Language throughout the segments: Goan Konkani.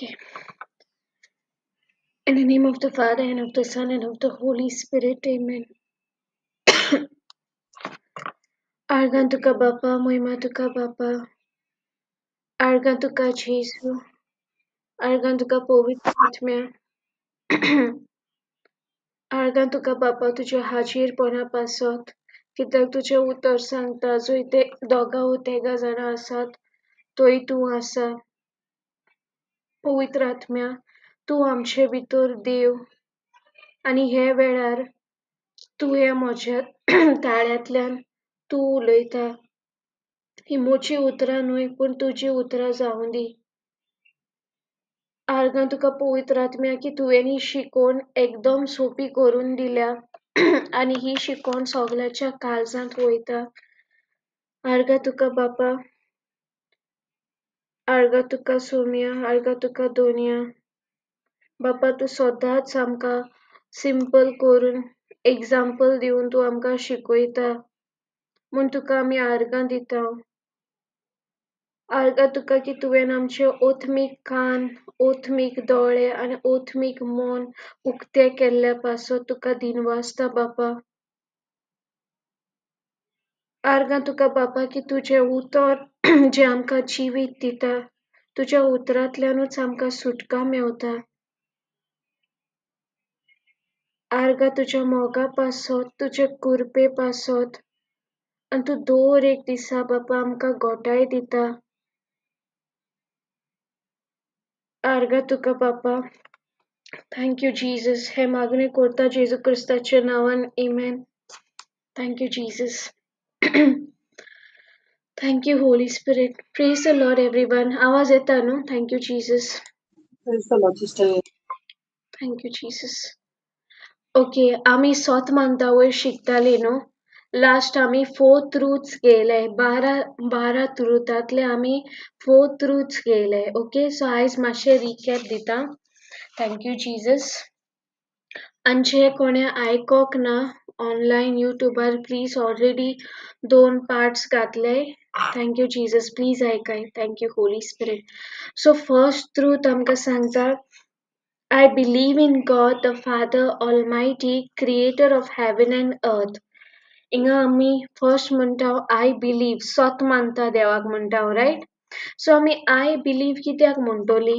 Okay. In the name of the Father, and of the Son, and of the Holy Spirit. Amen. आर्गां तुका बापा, मोहिमा तुका बापा, आर्गां तुका जेजू, आर्गां तुका पवित्र आत्म्या, आर्गां तुका बापा तुज्या हाजीरपणा पासत, कित्याक तुजें उतर सांगता, जंय ते दोगां वो तेगां जाणां आसात थंय तूं आसा. पवित्र आत्म्या, तूं आमचे भितर देव आनी हे वेळार तूं हे म्हज्या ताळ्यांतल्यान तूं उलयता. ही म्हजीं उतरां न्हय पूण तुजीं उतरां जावं दी. आर्गां तुका पवित्र आत्म्या की तुवें ही शिकवण एकदम सोंपी करून दिल्या आनी ही शिकवण सगळ्याच्या काळजांत वयता. आर्गां तुका बापा, आर्गां तुका सोम्या, आर्गां तुका दोनया. बापा तूं सदांच आमकां सिंपल करून एग्जाम्पल दिवन तूं आमकां शिकयता म्हूण तुका आमी आर्गां दिता. आर्गां तुका की तुवें आमचे ओथमीक कान, ओथमीक दोळे आनी ओथमीक मन उक्तें केल्ल्या पासत तुका दिनवासता बापा. आर्गां तुका बापा की तुजें उतर जें आमकां जिवीत दिता, तुज्या उतरांतल्यानूच आमकां सुटका मेवता. आर्गां तुज्या मोगा पासत, तुजे कृपे पासत आनी तूं दर एक दिसा बापा आमकां गोठाय दिता. आर्गां तुका बापा. Thank you Jesus. हें मागणें करता जेजू क्रिस्ताच्या नांवान. Amen. Thank you Jesus. Thank you Holy Spirit. Praise the Lord everyone. आवाज येता न्हू? Thank you Jesus. Praise the Lord, sister. Thank you Jesus. Okay, आमी सोत मानता वयर शिकताली न्हू. लास्ट आमी फोर ट्रूथ्स घेयले, 12 ट्रुथांतले आमी 4 ट्रूथ्स घेयले. ओके, सो आयज मातशें रिकॅप दिता. Thank you Jesus. आनी जे कोणें आयकोंक ना ऑनलायन युट्यूबार प्लीज ऑलरेडी 2 पार्ट्स घातले. Thank you Jesus, please आयकाय. Thank you Holy Spirit. So first truth आमकां सांगता, I believe in God the Father Almighty, creator of heaven and earth. हिंगा आमी फर्स्ट म्हणटा I believe, सत मानता देवाक म्हणटा, रायट? सो आमी I believe कित्याक म्हणटली?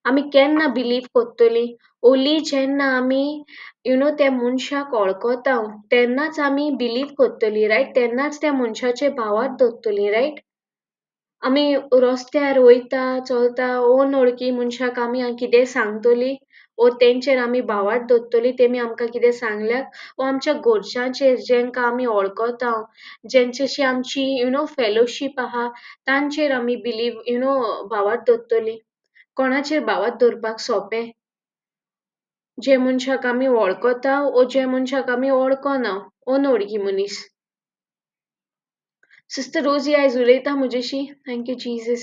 आमी केन्ना बिलीव करतली? ओली जेन्ना आमी you know त्या मनशाक वळखता तेन्नाच आमी बिलीव करतली, रायट? तेन्नाच त्या मनशाचे भावार्थ दवरतली, रायट? आमी रस्त्यार वयता चलता अनवळखी मनशाक आमी कितें सांगतली वो तेंचेर आमी भावार्थ दवरतली, तेमी आमकां कितें सांगल्यात वो आमच्या घरच्यांचेर जेंकां आमी वळखता, जेंच्याशी आमची you know fellowship आहा तांचेर आमी बिलीव you know भावार्थ दवरतली. कोणाचेर भावार्थ दवरपाक सोंपें? जे मनशाक आमी वळखता वो जे मनशाक आमी वळखना, अनवळखी मनीस. सिस्टर रोजी आयज उलयता म्हजेशी. Thank you Jesus.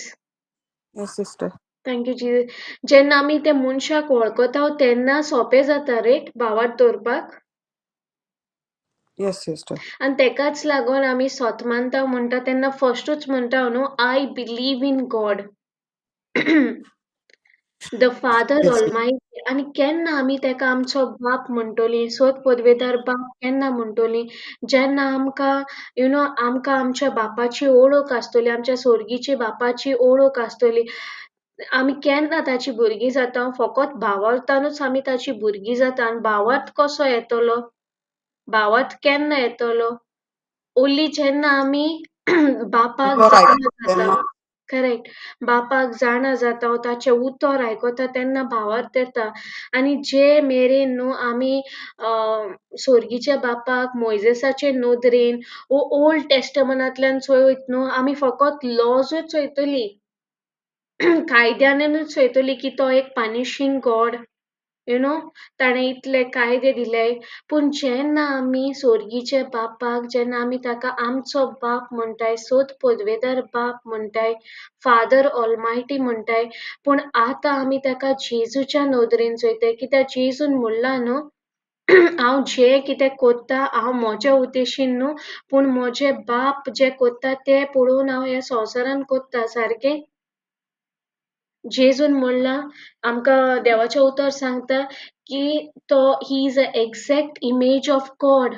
Yes, sister. Thank you Jesus. जेन्ना आमी त्या मनशाक वळखता तेन्ना सोंपें जाता रे भावार्थ दवरपाक. Yes, sister. आनी तेकाच लागून आमी सोत मानता म्हणटा तेन्ना फर्स्टूच म्हणटा न्हू, I believe in God the Father Almighty. आनी केन्ना आमी तेका आमचो बाप म्हणटली, सोत पदवेदार बाप केन्ना म्हणटली? जेन्ना आमकां you know आमकां आमच्या बापाची ओळख आसतली, आमच्या सोर्गीच्या बापाची ओळख आसतली. आमी केन्ना ताची भुरगीं जाता? फकत भावार्थानूच आमी ताची भुरगीं जाता. आनी भावार्थ कसो येतलो? भावार्थ केन्ना येतलो? ओली जेन्ना आमी बापाक जाणा जाता, करेक्ट, बापाक जाणा जाता, ताचें उतर आयकता तेन्ना भावार्थ येता. आनी जे मेरेन न्हू आमी सोर्गीच्या बापाक मोयजेसाचे नदरेन वो ओल्ड टेस्टमनांतल्यान चोयत न्हू, आमी फकत लॉजूच चोयतली, कायद्यानूच चोयतली की तो एक पनिशींग गॉड, you know, ताणें इतले कायदे दिले. पूण जेन्ना आमी सोर्गीच्या बापाक, जेन्ना आमी ताका आमचो बाप म्हणटाय, सोद पदवेदार बाप म्हणटाय, फादर ऑलमायटी म्हणटाय, पूण आतां आमी ताका जेजूच्या नदरेन चोयताय. कित्याक जेजून म्हणलां न्हू, हांव जें कितें कोत्ता हांव म्हज्या उद्देशीन न्हू, पूण म्हजे बाप जें कोत्ता तें पळोवन हांव ह्या संवसारान कोत्ता. सारकें? जेजून म्हणलां आमकां देवाचें उतर सांगता की तो he is a exact image of God.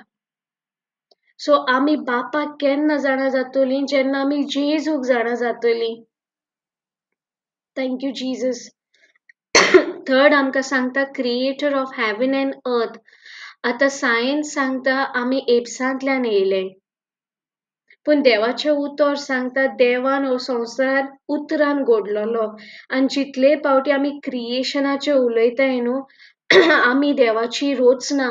So आमी बापाक केन्ना जाणा जातलीं? जेन्ना आमी जेजूक जाणा जातलीं. Thank you Jesus. Third आमकां सांगता creator of heaven and earth. आतां सायन्स सांगता आमी एप्सांतल्यान येयले, पूण देवाचें उतर सांगता देवान हो संवसार उतरान घडलेलो. आनी जितले फावटी आमी क्रिएशनाचें उलयताय न्हू आमी देवाची रचना.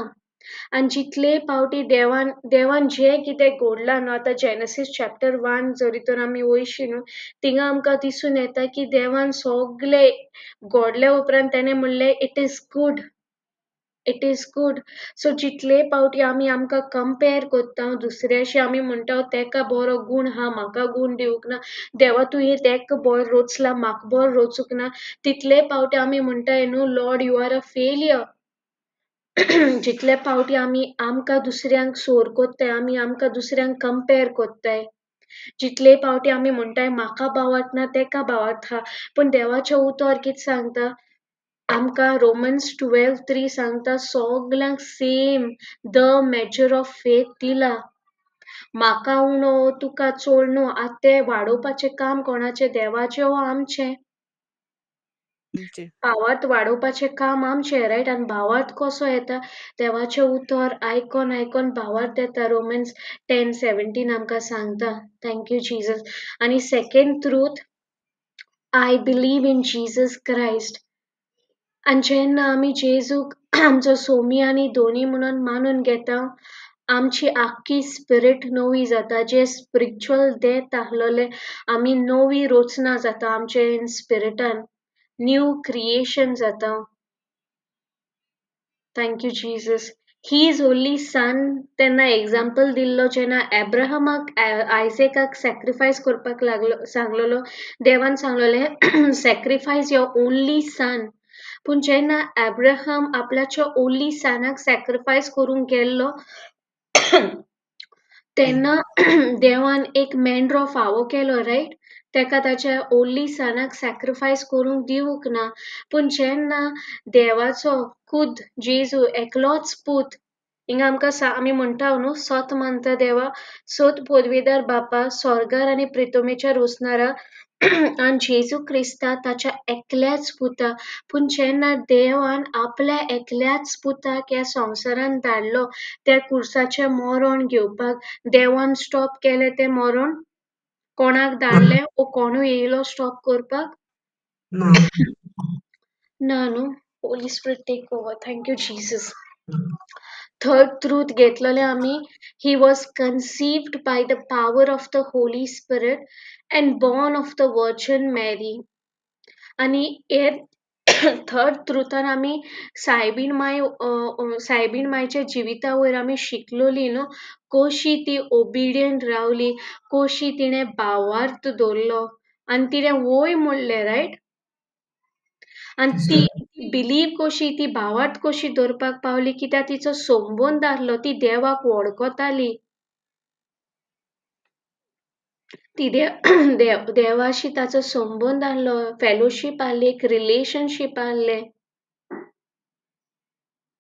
आनी जितले फावटी देवान देवान जें कितें घडलां न्हू, आतां जेनसीस चॅप्टर 1 जरी तर आमी वयशी न्हू, थिंगा आमकां दिसून येता की देवान सगलें घडल्या उपरांत तेणें म्हणलें it is good, it is good. So जितले फावटी आमी आमकां कंपेर करता दुसऱ्याशी, आमी म्हणटा तेका बरो गूण आहा म्हाका गूण दिवंक ना, देवा तुवें तेका बरो रचला म्हाका बरो रचूंक ना, तितले फावटी आमी म्हणटाय न्हू Lord you are a failure. जितले फावटी आमी आमकां दुसऱ्यांक सोर कोत्ताय, आमी आमकां दुसऱ्यांक कंपेर कोत्ताय, जितले फावटी आमी म्हणटाय म्हाका भावार्थ ना तेका भावार्थ आहा, पूण देवाचें उतर कितें सांगता आमकां? रोमन्स 12:3 सांगता सगल्यांक same the measure of faith दिला. म्हाका उणो तुका चड न्हू. आतां तें वाडोवपाचें काम कोणाचें? देवाचें वो आमचें? भावार्थ वाडोवपाचें काम आमचें, रायट? आनी भावार्थ कसो येता? देवाचें उतर आयकोन आयकोन भावार्थ येता. रोमन्स 10:17 आमकां सांगता. Thank you Jesus. आनी second truth, I believe in Jesus Christ. आनी जेन्ना आमी जेजूक आमचो सोमी आनी धोनी म्हणून मानून घेता, आमची आख्खी स्पिरीट नवी जाता. जे स्पिरिच्युअल डेथ आसलेले आमी नवी रचना जाता आमचे इन स्पिरिटान, न्यू क्रिएशन जाता. Thank you Jesus. He is only son. तेन्ना एग्जाम्पल दिल्लो जेन्ना एब्राहमाक आयजेकाक सॅक्रिफायस करपाक लागलो, सांगलेलो देवान सांगलेलें सॅक्रिफायस your only सन. पूण जेन्ना एब्राहम आपल्याच्या ओन्ली सनाक सॅक्रिफायस करूंक गेल्लो तेन्ना देवान एक मेंढरो फावो केलो, रायट? तेका ताच्या ओन्ली सनाक सॅक्रिफायस करूंक दिवंक ना. पूण जेन्ना देवाचो खुद जेजू एकलोच पूत, हिंगा आमकां आमी म्हणटा न्हू सत मानता देवा, सत पदवीदार बापा स्वर्गार आनी प्रितोमेच्या रोसणारा आनी जेजू क्रिस्ता ताच्या एकल्याच पुता. पूण जेन्ना देवान आपल्या एकल्याच पुताक ह्या संवसारान धाडलो त्या कुर्साचें मरण घेवपाक, देवान स्टॉप केलें तें मरण? कोणाक धाडलें वो कोणूय येयलो स्टॉप करपाक? ना न्हू. Holy Spirit take over. Thank you Jesus. Third truth घेतलेले आमी, he was conceived by the power of the Holy Spirit and born of the Virgin Mary. आनी हे थर्ड ट्रूथान आमी सायबीण माय सायबीण मायच्या जिविता वयर आमी शिकलोली न्हू, कशी ती ओबिडियंट रावली, कशी तिणें भावार्थ दवरलो आनी तिणें वय म्हणलें, रायट? आनी ती बिलीव कशी, ती भावार्थ कशी दवरपाक पावली कित्याक तिचो संबंद आसलो, ती देवाक वळखताली, ती देवाशी ताचो संबंद आसलो, फेलोशीप आसली, एक रिलेशनशीप आसलें.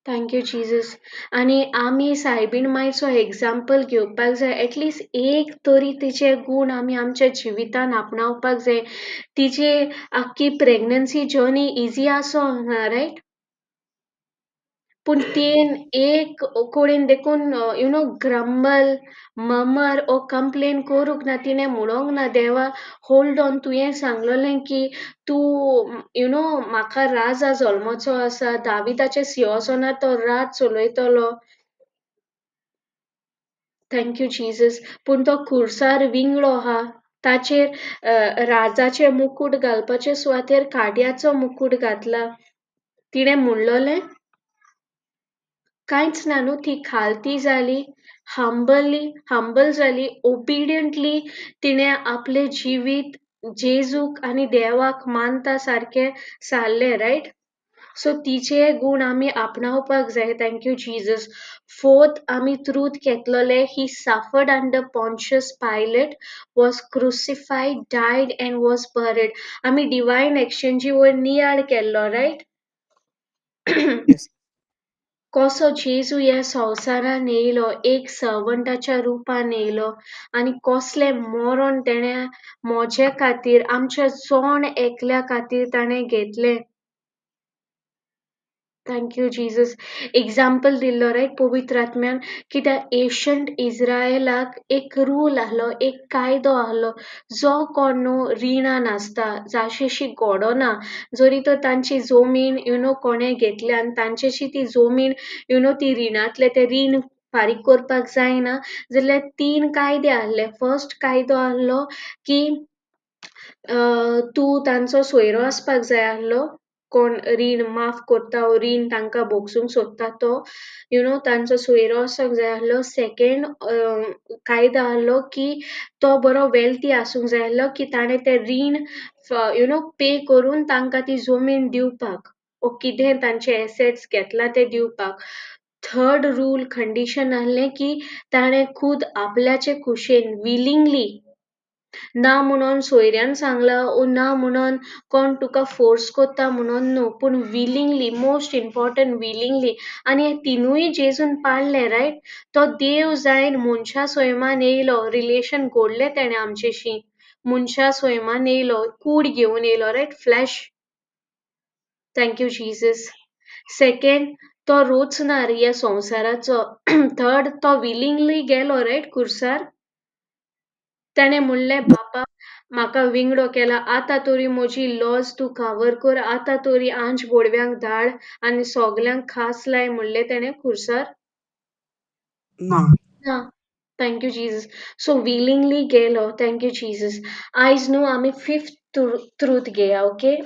Thank you Jesus. आनी आमी सायबीण मायचो एग्जाम्पल घेवपाक जाय. एटलिस्ट एक तरी तिचे गूण आमी आमच्या जिवितान आपणावपाक जाय. तिचे आख्खी प्रेग्नन्सी जर्नी इजी आसो ना, रायट? पूण तेन एक कडेन देखून you know grumble murmur or complain करूंक ना. तिणें म्हणोंक ना देवा होल्ड ऑन, तुवें सांगलेलें की तूं you know म्हाका राजा जल्माचो आसा, दाविदाच्या सिंहासनार तो राज चलयतलो. Thank you Jesus. पूण तो खुर्सार विंगळो आहा, ताचेर राजाचें मुकूट घालपाचे सुवातेर काड्याचो मुकूट घातला. तिणें म्हणलेलें कांयच ना न्हू. ती खालती जाली, हंबल जाली, ओबिडियंटली तिणें आपलें जिवीत जेजूक आनी देवाक मानता सारकें सारलें, रायट? सो तिचे गूण आमी आपणावपाक जाय. Thank you Jesus. Fourth आमी ट्रूथ घेतलेले, he suffered under Pontius Pilate, was crucified, died and was buried. आमी डिवायन एक्सचेंजी वयर नियाळ केल्लो, रायट? Yes. कसो जेजू ह्या संवसारान येयलो, एक सर्वंटाच्या रुपान येयलो आनी कसलें मरण तेणें म्हजे खातीर, आमच्या जण एकल्या खातीर ताणें घेतलें. Thank you Jesus. Example दिल्लो, रायट, पवित्र आत्म्यान, की त्या एशंट इस्रायलाक एक रूल आहलो, एक कायदो आहलो, जो कोण न्हू रिणान आसता, जाशेशी घडना, जरी तर तांची जमीन कोणें घेतल्या आनी तांचेशी ती जमीन ती रिणांतले ते रीण फारीक करपाक जायना जाल्यार 3 कायदे आहले. फर्स्ट कायदो आहलो की तूं तांचो सोयरो आसपाक जाय आहलो, कोण रीण माफ करता वो रीण तांकां भोगसूंक सोदता तो तांचो सोयरो आसूंक जाय आहलो. सेकेंड कायदो आहलो की तो बरो वेल्थी आसूंक जाय आहलो की ताणें तें रीण पे करून तांकां ती जमीन दिवपाक वो कितें तांचे एसेट्स घेतला ते दिवपाक. थर्ड रूल कंडीशन आहलें की ताणें खूद आपल्याचे खुशेन विलिंगली, ना म्हणून सोयऱ्यान सांगला ओ ना म्हणून कोण तुका फोर्स करता म्हणून न्हू, पूण विलिंगली, मोस्ट इम्पॉर्टंट विलिंगली. आनी हे तिनूय जेजून पाळ्ळे, रायट? तो देव जायन मनशा सैमान येयलो, रिलेशन घडलें तेणें आमचेशी, मनशा सैमान येयलो, कूड घेवन येयलो, right, flesh. Thank you Jesus. Second, तो रोचणार ह्या संवसाराचो. थर्ड, तो विलिंगली गेलो, रायट, कुर्सार. ताणें म्हणलें, बापा म्हाका विंगडो केला, आतां तरी म्हजी लॉज तूं कवर कर, आतां तरी आंज बोडव्यांक धाड आनी सगल्यांक खास लाय, म्हणलें तेणें खुर्सार? ना. ना. Thank you Jesus. So willingly गेलो. Thank you Jesus. आयज न्हू आमी फिफ्थ ट्रूथ घेया, okay?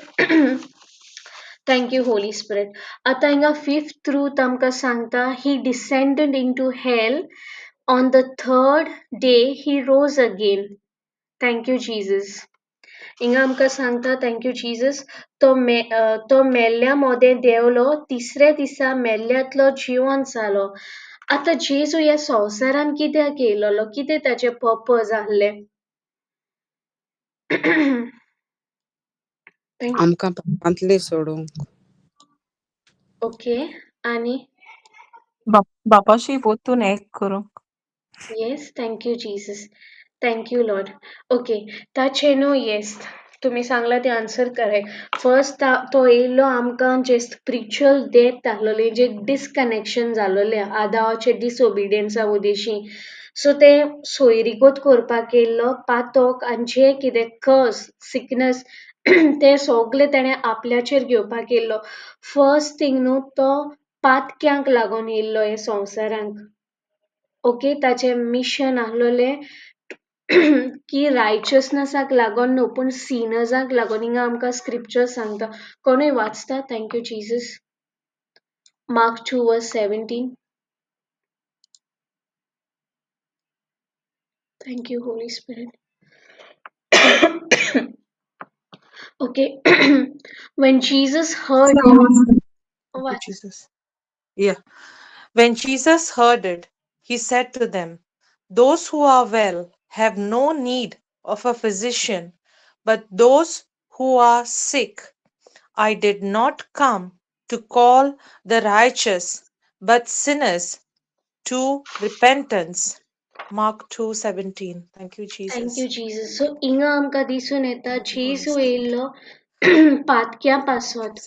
Thank you Holy Spirit. आतां हिंगा फिफ्थ ट्रूथ आमकां सांगता, he descended into hell, on the third day he rose again. Thank you Jesus. हिंगा आमकां सांगता, thank you Jesus, तो मेल्ल्या मोदें देंवलो, तिसऱ्या दिसा मेल्ल्यांतलो जिवन जालो. आतां जेजू ह्या संवसारान कित्याक येयलेलो, कितें ताचें पर्पज आहलें? आमकां पापांतले सोडूंक. ओके, आनी बापाशी वतून एक करूंक. Yes, thank you Jesus, thank you Lord. Okay, ताचें न्हू, येस, तुमी सांगला तें आन्सर करेक्ट. फर्स्ट तो येयल्लो आमकां जें स्पिरिच्युअल डेथ आहलोलें, जें डिसकनेक्शन जालोलें आदावाचे डिसओबिडियन्सा उदेशी, सो तें सोयरीगत करपाक येयल्लो, पातोक आनी जें कितें कर्स सिकनस तें सगलें तेणें आपल्याचेर घेवपाक येयल्लो. फर्स्ट थींग न्हू, तो पातक्यांक लागून येयल्लो हे संवसारांक. ओके, ताचें मिशन आहलोलें की रायचसनसाक लागून न्हू, पूण सिनर्साक लागून. हिंगा आमकां स्क्रिप्चर सांगता, कोणूय वाचता? Thank you Jesus. Mark 2:17. Thank you Holy Spirit. Okay. When Jesus heard it, Jesus. Yeah. When Jesus heard it, he said to them, those who are well have no need of a physician, but those who are sick. I did not come to call the righteous, but sinners to repentance. Mark 2:17. Thank you, Jesus. Thank you, Jesus. So, inga amka दिसून येता, जेजू येयल्लो पातक्या पासत.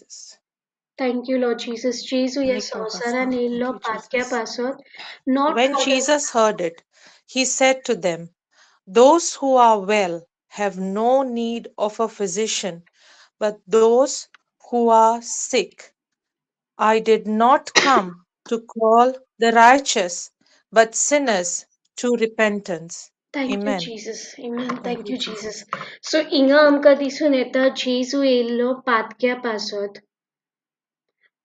Thank you, Lord Jesus. जेजू ह्या संवसारान येयल्लो पातक्या पासत. Not When Jesus heard it, he said to them, those who are well have no need of a physician, but those who are sick. I did not come to call the righteous, but sinners to repentance. Thank Amen. you, Jesus. Amen. Thank you, Jesus. So, inga amka दिसून येता, जेजू येयल्लो पातक्या पासत.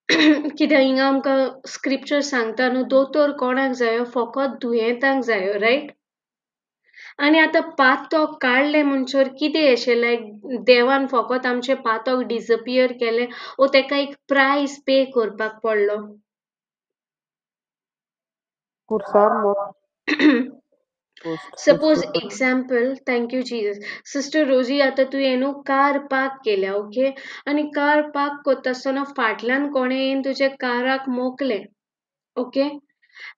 कित्याक हिंगा आमकां स्क्रिप्चर सांगता न्हू, दोतोर कोणाक जायो, फकत दुयेंतांक जायो, रायट? आनी आतां पातोक काडलें म्हणसर कितें अशें लायक देवान फकत आमचें पातोक डिसपियर केलें ओ तेका एक प्रायस पे करपाक पडलो? कुर्सार मोर suppose example, thank you Jesus. Sister Rosie, आतां तुवें न्हू कार पार्क केल्या, ओके, आनी कार पार्क करता आसतना फाटल्यान कोणें येवन तुज्या काराक मोखलें, ओके,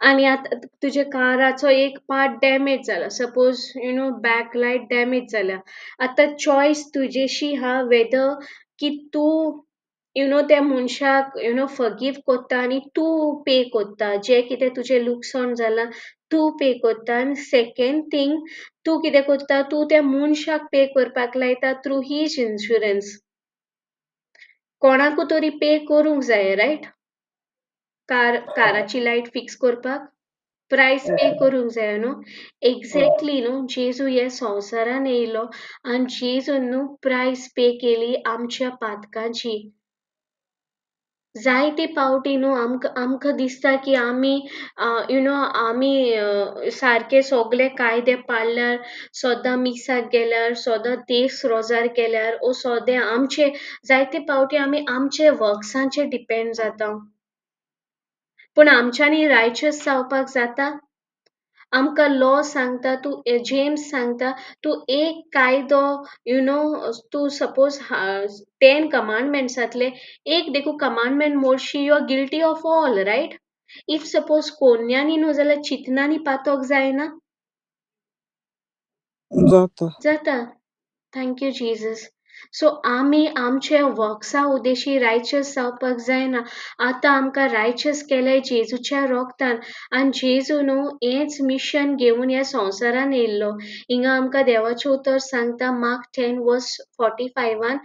आनी आतां तुज्या काराचो एक पार्ट डॅमेज जाला, suppose you know back light damage जाल्या. आतां चॉयस तुजेशी आहा वेदर की तूं you know त्या मनशाक you know forgive कोत्ता आनी तूं पे कोत्ता जें कितें तुजें लुकसाण जालां तूं पे कोत्ता, आनी सेकेंड थींग तूं कितें कोत्ता, तूं त्या मनशाक पे करपाक लायता थ्रू his insurance. कोणाकू तरी पे करूंक जाय, रायट? काराची लायट फिक्स करपाक प्रायस पे करूंक जाय न्हू. एग्जॅक्टली न्हू, जेजू ह्या संवसारान येयलो आनी जेजून न्हू प्रायस पे केली आमच्या पातकांची. जायते पावटी न्हू आमकां आमकां दिसता की आमी you know आमी सारके सगळे कायदे पाळल्यार, सदां मिसाक गेल्यार, सदां देस रोजार गेल्यार, ओ सदां आमचे जायते पावटी आमी आमचे वर्क्सांचेर डिपेंड जाता. पूण आमच्यांनी रायचस जावपाक जाता? आमकां लॉ सांगता, तूं जेम्स सांगता, तूं एक कायदो you know तूं सपोज 10 कमांडमेंट्सांतले एक देखून कमांडमेंट मोडशी, you are guilty of all, right? If suppose कोन्यांनी न्हू जाल्यार चिंतनांनी पातोक जायना? जाता. जाता. Thank you Jesus. सो आमी आमच्या वर्क्सा उद्देशी रायचस जावपाक जायना. आतां आमकां रायचस केलें जेजूच्या रोगतान, आनी जेजू न्हू हेंच मिशन घेवन ह्या संवसारान येयल्लो. हिंगा आमकां देवाचें उतर सांगता मार्क 10 वर्स 45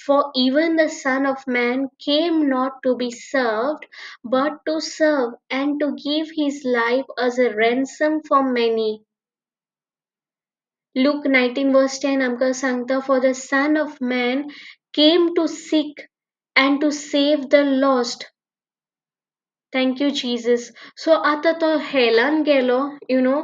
For even the Son of Man came not to be served, but to serve and to give his life as a ransom for many. Luke 19 verse 10 आमकां सांगता, For the Son of Man came to seek and to save the lost. Thank you Jesus. So आतां तो हेलान गेलो, you know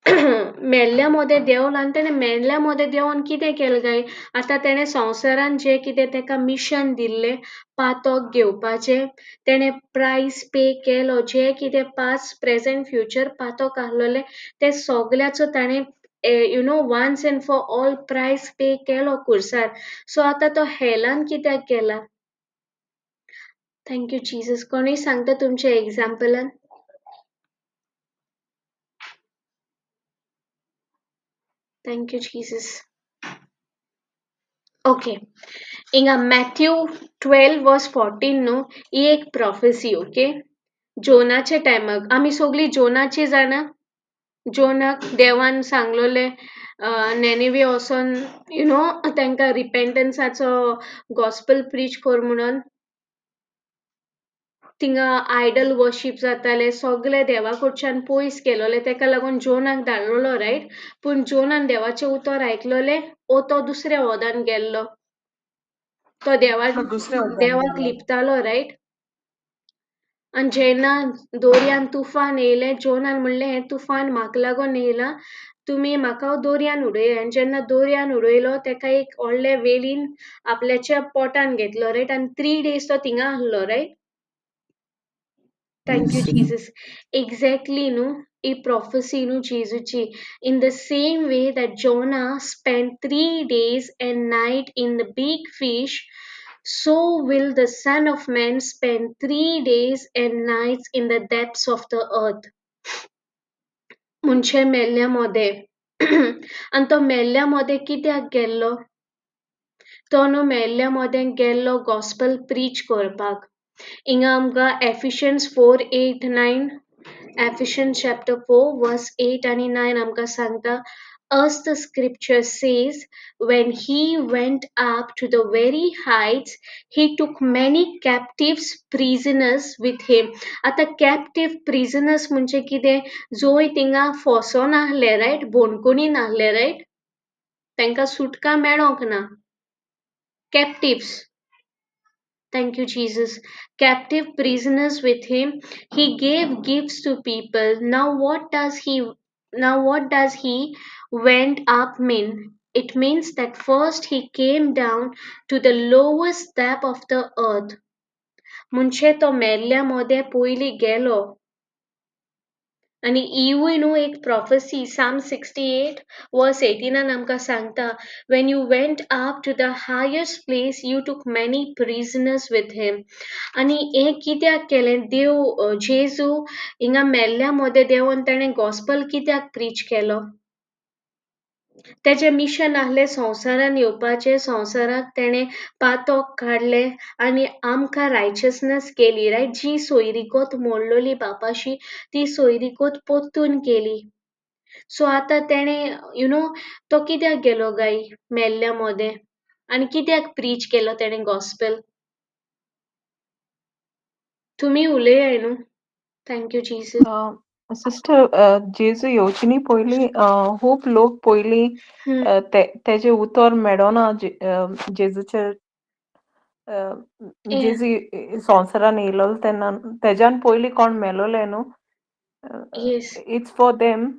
मेल्ल्या मदें देंवलो आनी तेणें मेल्ल्या मदें देंवोन कितें केलें काय, आतां तेणें संवसारान जें कितें तेका मिशन दिल्लें पातोक घेवपाचें, तेणें प्रायस पे केलो, जें कितें पास्ट प्रेजेंट फ्युचर पातोक आहलोलें तें सगल्याचो ताणें you know once and for all price pay केलो कुर्सार. सो आतां तो हेलान कित्याक गेला? Thank you Jesus. कोणूय सांगता तुमच्या एग्जाम्पलान? Thank you Jesus. Okay, हिंगा मॅथ्यू 12 वर्स 14 न्हू ही एक प्रोफेसी, ओके, जोनाच्या टायमाक आमी सगळीं जोनाची जाणा. जोनाक देवान सांगलोलें नेनेवे वचोन you know तांकां रिपेंटन्साचो गॉस्पल प्रीच कर म्हणून. थिंगा आयडल वर्शीप जातालें, सगळें देवा कडच्यान पयस केलोलें, तेका लागून जोनाक धाडलेलो, रायट? पूण जोनान देवाचें उतर आयकलोलें ओ तो दुसऱ्या वोदान गेल्लो, तो देवाक देवाक लिपतालो, रायट? आनी जेन्ना दोरयान तुफान येयलें, जोनान म्हणलें हें तुफान म्हाका लागून येयलां, तुमी म्हाका दोरयान उडया. आनी जेन्ना दोरयान उडयलो तेका एक व्हडले वेलीन आपल्याच्या पोटान घेतलो, रायट? आनी 3 डेज तो थिंगा आहलो, right? Thank you Jesus. Exactly न्हू ही प्रोफेसी न्हू जेजूची. In the same way that Jonah spend 3 days and night in the big fish, so will the Son of Man spend 3 days and nights in the depths of the earth. म्हणजे मेल्ल्या मोदें. आनी तो मेल्ल्या मोदें कित्याक गेल्लो? तो न्हू मेल्ल्या मोदें गेल्लो गॉस्पल प्रीच करपाक. हिंगा आमकां एफिशियन्स 4:8-9, एफिशियन्स चॅप्टर 4 वर्स 8 आनी 9 आमकां सांगता, As the scripture says, when he went up to the very heights, he took many captives prisoners with him. आता captive prisoners म्हणजे कितें? जोय थिंगा फसोन आहले, रायट? बोणकोणीन आहले, रायट? तांकां सुटका मेळोंक ना. Captives. Thank you, Jesus. Captive prisoners with him. He gave gifts to people. Now what does he Now what does he went up mean? It means that first he came down to the lowest depth of the earth. म्हणजे तो मेल्ल्या मोदें पयलीं गेलो. आनी इवूय न्हू एक prophecy Psalm 68 verse 18 आमकां सांगता, when you went up to the highest place you took many prisoners with him. आनी हें कित्याक केलें देव जेजू हिंगा मेल्ल्या मोदें देंवोन ताणें गॉस्पल कित्याक प्रीच केलो? तेजें मिशन आहलें संवसारान येवपाचें, संवसाराक तेणें पातोक काडलें आनी आमकां रायचसनस केली, रायट? जी सोयरीकोत मोडलोली बापाशी ती सोयरीकोत पोत्तून केली. सो आतां तेणें you know तो कित्याक गेलो गाय मेल्ल्या मोदें आनी कित्याक प्रीच केलो तेणें गॉस्पेल? तुमी उलयाय न्हू. Thank you Jesus. Sister, जेजू येवचे न्ही पयलीं खूब लोक पयलीं तेजें उतर मेळना जेजूचे, जेजू संवसारान येयलो तेन्ना तेज्यान पयलीं कोण मेलोले न्हू. It's for them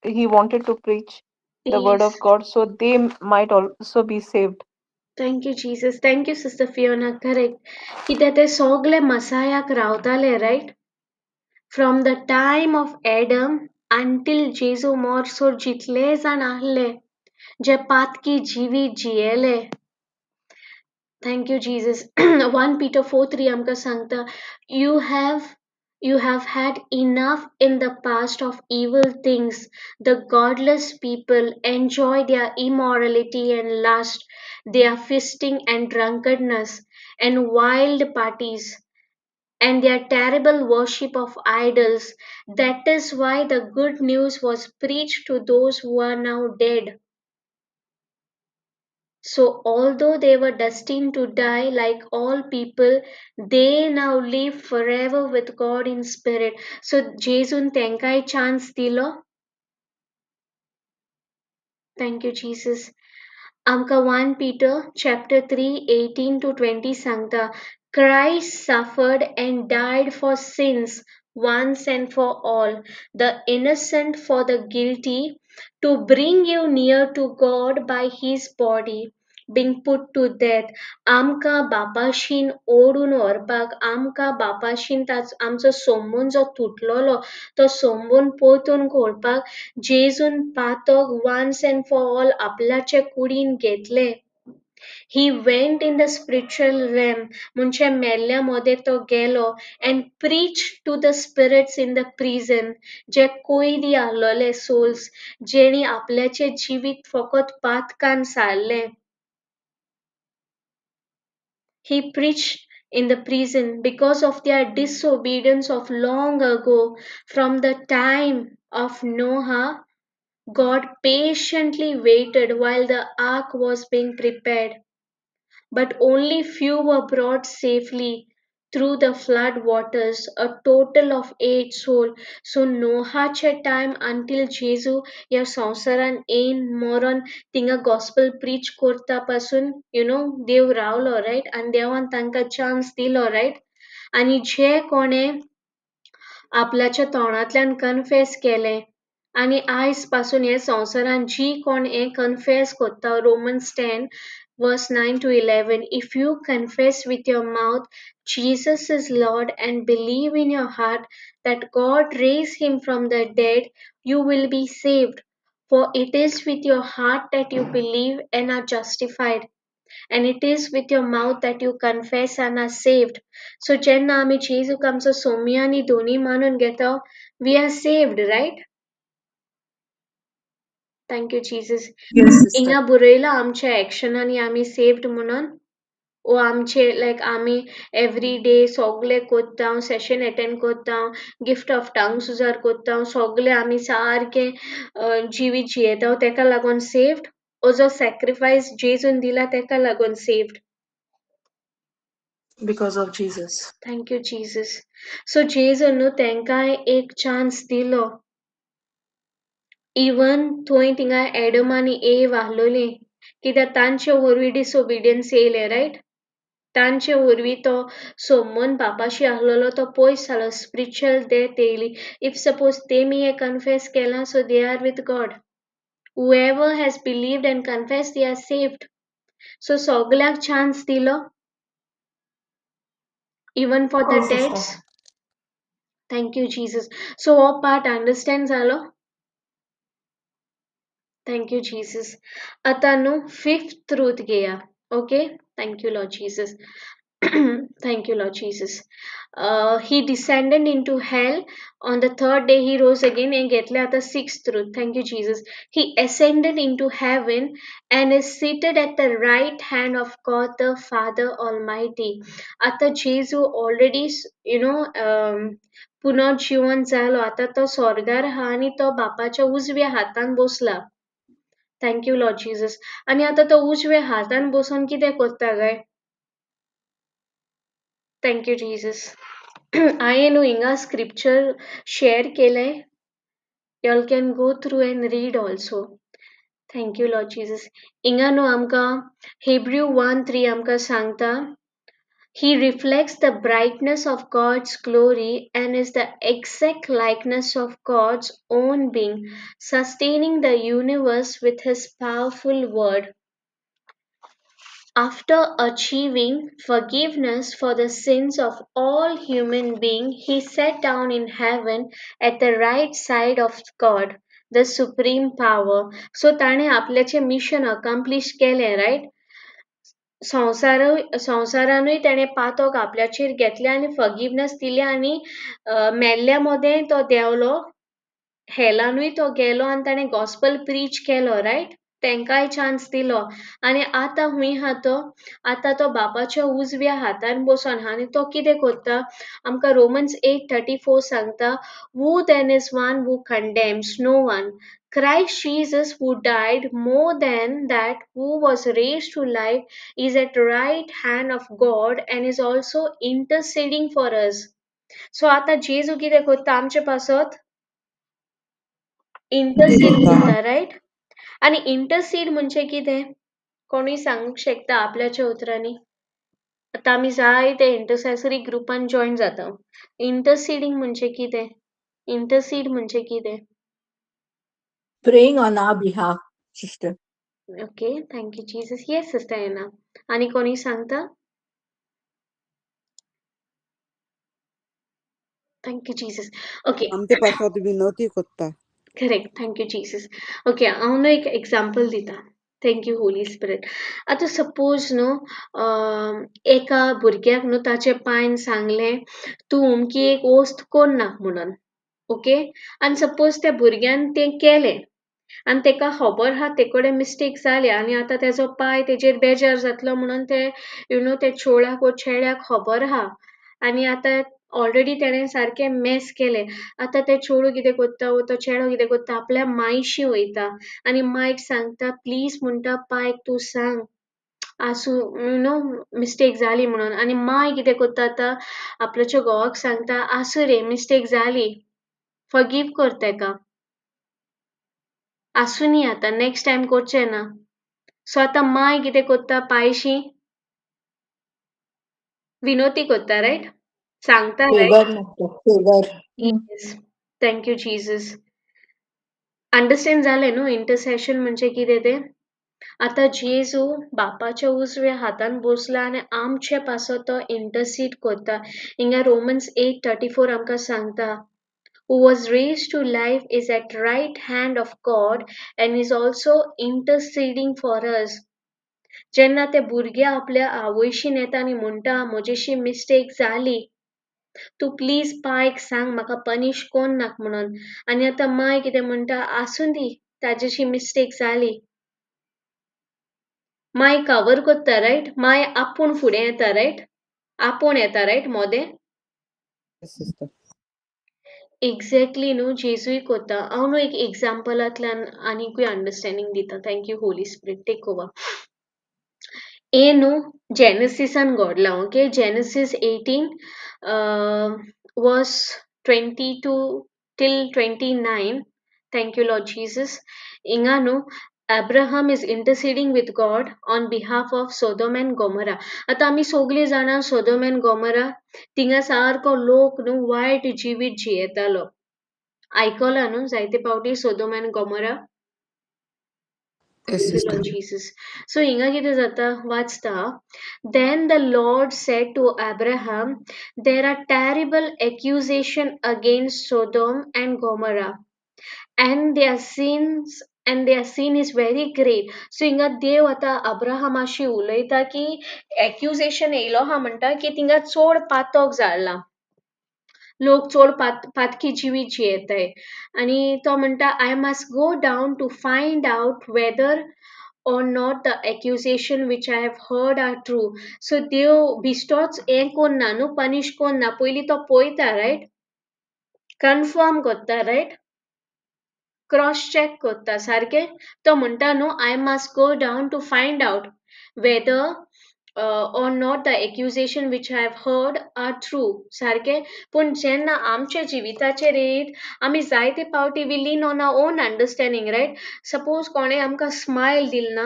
he wanted to preach the word of God so they might also be saved. Thank you Jesus. Thank you sister Fiona. Correct. कित्याक ते सगळे मसायाक रावताले, right? From the time of Adam until जेजू मोरसोर जितले जाण आहले जे पातकी जिवीत जियेले. Thank you Jesus. 1 Peter 4:3 आमकां सांगता, you have had enough in the past of evil things. The godless people enjoy their immorality and lust, their feasting and drunkenness and wild parties and their terrible worship of idols. That is why the good news was preached to those who are now dead. So although they were destined to die like all people, they now live forever with God in spirit. So जेजून तेंकाय चान्स दिलो. Thank you Jesus. आमकां 1 Peter chapter 3 18 to 20 सांगता, Christ suffered and died for sins once and for all, the innocent for the guilty, to bring you near to God by his body being put to death. आमकां बापाशीन ओडून व्हरपाक, आमकां बापाशीन आमचो संबंद जो तुटलोलो तो संबंद परतून कोरपाक जेजून पातक once and for all आपल्याचे कुडीन घेतले. He went in the spiritual realm, म्हणजे मेल्ल्या मोदें तो गेलो, and preached to the spirits in the prison, J कोयदी आहलोले souls, जेणी आपल्याचे जिवीत फकत पातकान सारलें. He preached in the prison because of their disobedience of long ago. From the time of Noah, God patiently waited while the ark was being prepared. But only few were brought safely through the flood waters, a total of 8 souls. So नोहाचे time until जेजू ह्या संवसारान येवन मरोन थिंगा गॉस्पेल प्रीच करता पासून you know देव रावलो, रायट? आनी देवान तांकां चान्स दिलो, रायट? आनी जे कोणें आपल्याच्या तोंडांतल्यान कन्फेस केलें आनी आयज पासून हे संवसारान जी कोण हें कन्फेस करता, Romans 10 verse 9 to 11, if you confess with your mouth Jesus is Lord and believe in your heart that God raised him from the dead, you will be saved. For it is with your heart that you believe and are justified, and it is with your mouth that you confess and are saved. So जेन्ना आमी जेजूक आमचो सोमी आनी धोनी मानून घेता, we are saved, right? Thank you Jesus. हिंगा बरयलां आमच्या एक्शनांनी आमी सेव्ड म्हणून, ओ आमचे लायक आमी एवरी डे सगळे कोत्ता, सेशन एटेंड कोत्ता, गिफ्ट ऑफ टंग्स उजार कोत्ता, सगळे आमी सारके जिवीत जियेता तेका लागून सेव्ड, ओ जो सॅक्रिफायस जेजून दिला तेका लागून saved? Because of Jesus. Thank you Jesus. So जेजून न्हू तेंकांय एक चान्स दिलो. इवन थंय थिंगा एडम आनी एव आहलोलीं, कित्याक तांचे वरवीं डिसओबिडियन्स येयलें, रायट? तांचे वरवीं तो संबंद बापाशी आसलेलो तो पयस जालो, स्पिरिच्युअल डेथ येयली. If suppose तेमी हें कन्फेस केलां, so they are with God. Whoever has believed and confessed, they are saved. So सगळ्यांक चान्स दिलो, even for the Yes, sister. Deads. Thank you Jesus. So हो पार्ट अंडरस्टँड जालो? Thank you Jesus. आतां न्हू फिफ्थ ट्रूथ घेया. Okay, thank you Lord Jesus. Thank you, Lord Jesus. He descended into hell. On the third day, he rose again and घेतले आता sixth truth. Thank you, Jesus. He ascended into heaven and is seated at the right hand of God the Father Almighty. आता जेजू already, you know, पुनर्जीवन जालो. आता तो स्वर्गार आहा आनी तो बापाच्या उजव्या हातान बसला. Thank you Lord Jesus. आनी आतां तो उजव्या हातान बसून कितें करता काय? Thank you Jesus. हांवें न्हू हिंगा स्क्रिप्चर शेअर केलें, y'all can go through and read also. Thank you Lord Jesus. हिंगा न्हू आमकां हिब्रू 1:3 आमकां सांगता, He reflects the brightness of God's glory and is the exact likeness of God's own being, sustaining the universe with his powerful word. After achieving forgiveness for the sins of all human beings, he sat down in heaven at the right side of God, the supreme power. So ताणे आपल्याचे मिशन अकम्प्लिश केलें, रायट? संवसारानूय ताणें पातक आपल्याचेर घेतलें आनी फॉरगिवनेस दिली आनी मेल्ल्या मदें तो देंवलो, हेलानूय तो गेलो आनी ताणें गॉस्पल प्रीच केलो, रायट? तेंकांय चान्स दिलो. आनी आतां हुंय आहा तो? आतां तो बापाच्या उजव्या हातान बसून आहा आनी तो कितें करता? आमकां रोमन्स 8:34 सांगता, Who then is one who condemns? No one. Christ Jesus, who died, more than that, who was raised to life, is at the right hand of God and is also interceding for us. So आता जेजू कितें करता आमचे पासत? इंटरसीड करता, रायट? आनी इंटरसीड म्हणजे कितें? कोणूय सांगूंक शकता आपल्याच्या उतरांनी? आतां आमी जायते इंटरसेसरी ग्रुपान जॉयन जाता. इंटरसीडिंग म्हणजे कितें? इंटरसीड म्हणजे कितें? Praying on our behalf, sister. Okay, thank you, Jesus. Yes, Sister Anna. आनी कोणी सांगता? Thank you, Jesus. Okay. आमचे पासत विनवती करता. Correct. Thank you, Jesus. Okay, हांव न्हू एक एग्जाम्पल दिता. Thank you, Holy Spirit. आतां सपोज न्हू एका भुरग्याक न्हू ताचे पायन सांगलें, तूं अमकी एक वस्त कोन्ना म्हणून. ओके, आनी सपोज त्या भुरग्यान तें केलें आनी तेका खबर आहा ते कडेन मिस्टेक जाली आनी आतां तेजो पाय तेजेर बेजार जातलो म्हणून ते you know ते चोळाक वो चेड्याक खबर आहा आनी आतां ऑलरेडी तेणें सारकें मॅस केलें. आतां तें चेडूं कितें करता वो तो चेडो कितें करता, आपल्या मायशी वयता आनी मायक सांगता, प्लीज म्हणटा पायक तूं सांग, आसूं, you know mistake जाली म्हणून. आनी माय कितें करता आतां आपल्याच्या घोवाक सांगता, आसूं रे मिस्टेक जाली, फॉरगीव कर तेका, आसूं न्ही आतां नेक्स्ट टायम करचें ना. सो आतां माय कितें करता, पायशी विनोती करता, रायट? सांगता, right? Favor मागता, favor. Yes, thank you Jesus. Understand जालें न्हू इंटरसेशन म्हणजे कितें तें? आतां जेजू बापाच्या उजव्या हातान बसला आनी आमचे पासत तो इंटरसीड करता. हिंगा रोमन्स 8:34 आमकां सांगता, who was raised to life is at right hand of God and is also interceding for us. जेन्ना ते भुरगे आपल्या आवयशीन येता आनी म्हणटा, म्हजेशी मिस्टेक जाली, तूं प्लीज पायक सांग म्हाका पनिश कोन्न नाका म्हणून. आनी आतां माय कितें म्हणटा, आसूं दी, ताजेशी मिस्टेक जाली. माय कवर करता, रायट? माय आपूण फुडें येता, रायट? आपूण येता, रायट मोदें? Yes, sister. Exactly न्हू जेजूय करता. हांव न्हू एक एग्जाम्पलांतल्यान आनीकूय अंडरस्टँडींग दिता. Thank you Holy Spirit, take over. हें न्हू जेनेसिसान घडलां. Okay, Genesis 18 verse 22 till 29. Thank you Lord Jesus. हिंगा न्हू Abraham is interceding with God on behalf of Sodom and Gomorrah. आतां आमी सगळीं जाणां सोदोम एंड गोमोरा थिंगा सारको लोक न्हू वायट जिवीत जियेतालो. आयकलां न्हू जायते पावटी Sodom and Gomorrah? Yes, sister. Lord Jesus. So हिंगा कितें जाता वाचता. Then the Lord said to Abraham, there are terrible accusation against Sodom and Gomorrah and their sins and their sin is very great. So हिंगा देव आतां अब्राहमाशी उलयता की एक्युजेशन येयलो आहा म्हणटा की थिंगा चड पातक जालां, लोक चड पातकी जिवीत जियेताय. आनी तो म्हणटा I must go down to find out whether or not the accusation which I have heard are true. So देव बिश्टोच हें कोन्ना न्हू, पनिश कोन्ना, पयलीं तो पळयता, रायट, कन्फर्म कोत्ता, रायट, क्रॉस चॅक कोत्ता सारकें. तो म्हणटा न्हू I must go down to find out whether or not the accusation which I have heard are true. सारकें. पूण जेन्ना आमच्या जिविताचेर येयत आमी जायते पावटी we lean on our own understanding, right. Suppose कोणें आमकां स्मायल दिल ना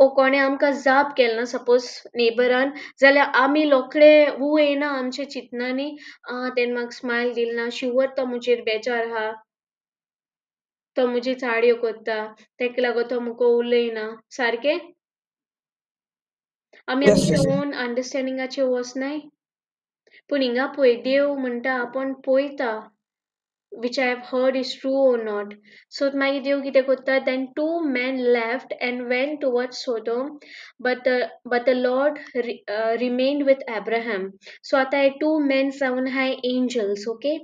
ओ कोणें आमकां जाप केल ना सपोज नेबरान, जाल्यार आमी रोखडे वू येयना आमच्या चिंतनांनी, आं तेणें म्हाका स्मायल दिल ना, शुवर तो म्हजेर बेजार आहा, तो म्हजी चाडयो कोत्ता, तेका लागून तो मुको उलयना. सारकें. आमी Yes, आमच्या sister. ओन अंडरस्टँडिंगाचेर वचनाय. पूण हिंगा पळय देव म्हणटा आपूण पळयता which I have heard is true or not. So मागीर देव कितें कोत्ता, then two men left and went towards Sodom, but the Lord remained with Abraham. So आतां हे टू मेन जावन आहाय angels. Okay.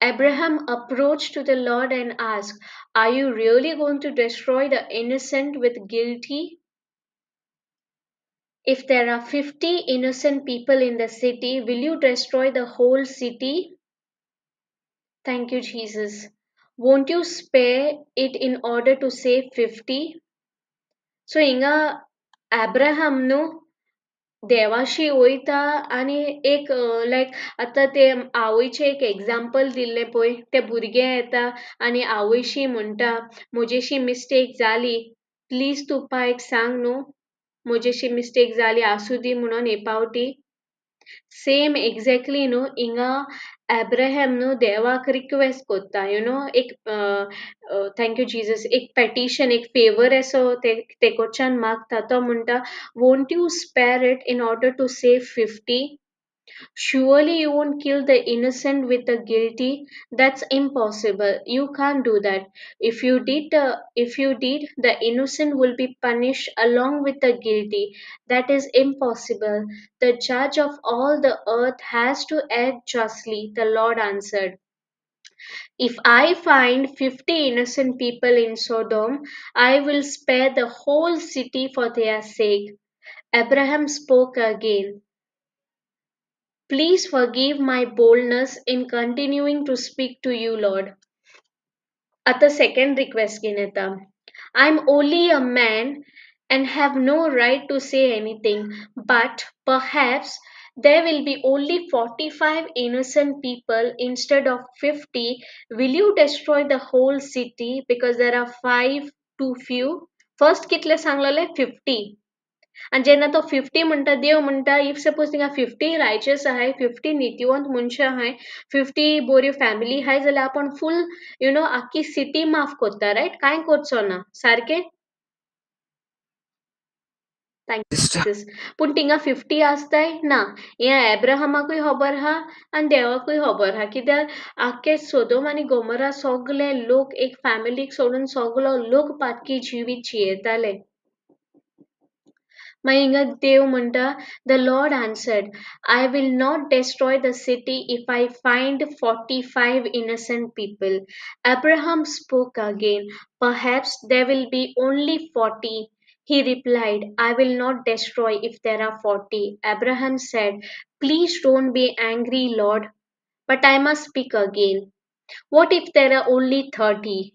Abraham approached to the Lord and asked, are you really going to destroy the innocent with guilty? If there are 50 innocent people in the city, will you destroy the whole city? Thank you, Jesus. Won't you spare it in order to save 50? So हिंगा Abraham न्हू देवाशी वयता आनी एक लायक आतां ते आवयचें एक एग्जाम्पल दिल्लें पळय, तें भुरगें येता आनी आवयशी म्हणटा म्हजेशी मिस्टेक जाली, प्लीज तूं पायक सांग न्हू म्हजेशी मिस्टेक जाली, आसूं दी म्हणून हे पावटी. सेम एग्जॅक्टली न्हू हिंगा एब्राहम न्हू देवाक रिक्वेस्ट कोत्ता, you know, एक thank you Jesus, एक पेटिशन, एक फेवर असो तेकोच्यान मागता. तो म्हणटा won't you spare it in order to save 50? Surely you won't kill the innocent with the guilty. That's impossible. You can't do that. If you did, the innocent will be punished along with the guilty. That is impossible. The judge of all the earth has to act justly, the Lord answered. If I find 50 innocent people in Sodom, I will spare the whole city for their sake. Abraham spoke again. Please forgive my boldness in continuing to speak to you, Lord. At the second request, Gineta. I'm only a man and have no right to say anything, but perhaps there will be only 45 innocent people instead of 50. Will you destroy the whole city because there are 5 too few? First कितले सांगलेले 50. आनी जेन्ना तो 50 म्हणटा, देव म्हणटा if suppose थिंगा 50 रायचस आहाय, 50 नितीवंत मनशां आहाय, 50 बऱ्यो फॅमिली आहाय, जाल्यार आपूण फूल you know आख्खी सिटी माफ कोत्ता, रायट, कांय करचो ना. सारकें. Thank you. पूण थिंगा 50 आसताय ना, हें एब्राहमाकूय खबर आहा आनी देवाकूय खबर आहा, कित्याक आख्खे सोदोम आनी गोमोरा सगले लोक एक फॅमिलीक सोडून सगलो लोक पातकी जिवीत जियेताले. मागीर हिंगा देव म्हणटा the Lord answered, I will not destroy the city if I find 45 innocent people. Abraham spoke again, perhaps there will be only 40. He replied, I will not destroy if there are 40. Abraham said, please don't be angry, Lord, but I must speak again. What if there are only 30?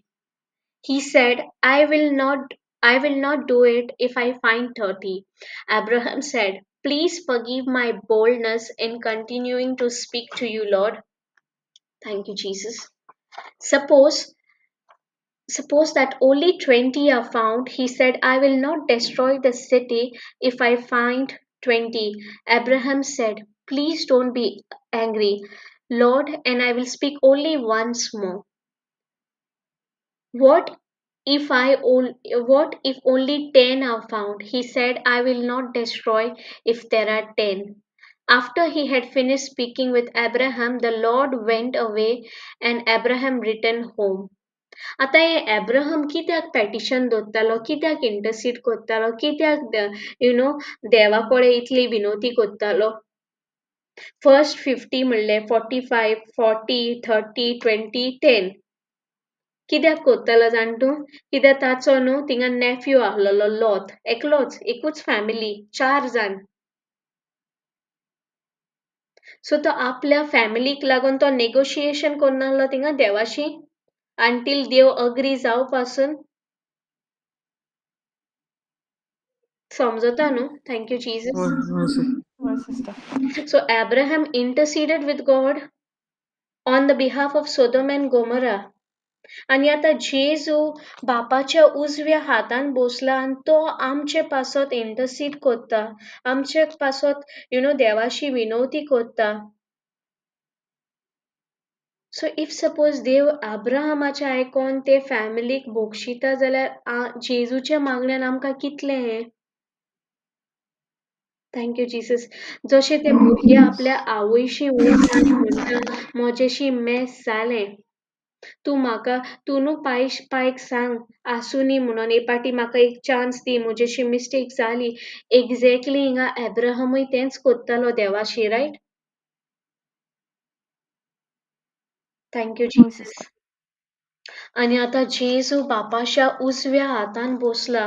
He said, I will not do it if I find 30. Abraham said, please forgive my boldness in continuing to speak to you, Lord. Thank you, Jesus. Suppose Suppose that only 20 are found. He said, I will not destroy the city if I find 20. Abraham said, Please don't be angry, Lord, and I will speak only once more. What if I what if only 10 are found? He said, I will not destroy if there are 10. After he had finished speaking with Abraham, the Lord went away and Abraham returned home. आतां हे एब्राहम कित्याक पेटिशन दवरतालो, कित्याक इंटरसीड करतालो, कित्याक you know देवा कडेन इतली विनवती करतालो? फर्स्ट 50 म्हणलें, 45, 40, 30, 20, 10 कित्याक करतालो जाण तूं? कित्याक ताचो न्हू थिंगा नेफ्यू आहलोलो लोत, एकलोच, एकूच फॅमिली, 4 जाण. सो तो आपल्या फॅमिलीक लागून तो नेगोशिएशन करनासलो थिंगा देवाशी until देव अग्री जावपासून. समजता न्हू? Thank you Jesus. So Abraham interceded with God on the behalf of Sodom and Gomorrah. आनी आतां जेजू बापाच्या उजव्या हातान बसला आनी तो आमचे पासत इंटरसीड करता, आमचे पासत you know देवाशी विनवती करता. सो if suppose देव अब्राहमाचें आयकोन ते फॅमिलीक भोगशिता जाल्यार जेजूच्या मागण्यान आमकां कितलें हें? Thank you Jesus. जशें ते भुरगे आपल्या आवयशी वयता आनी म्हणटा, म्हजेशी मेस जालें, तूं म्हाका तूं न्हू पायक सांग आसूं न्ही म्हणून, हे पाटी म्हाका एक चान्स दी, म्हजेशी मिस्टेक जाली. एक्झॅक्टली हिंगा एब्राहमूय तेंच करतालो देवाशी, right? Thank you Jesus. आनी आतां जेजू बापाच्या उजव्या हातान बसला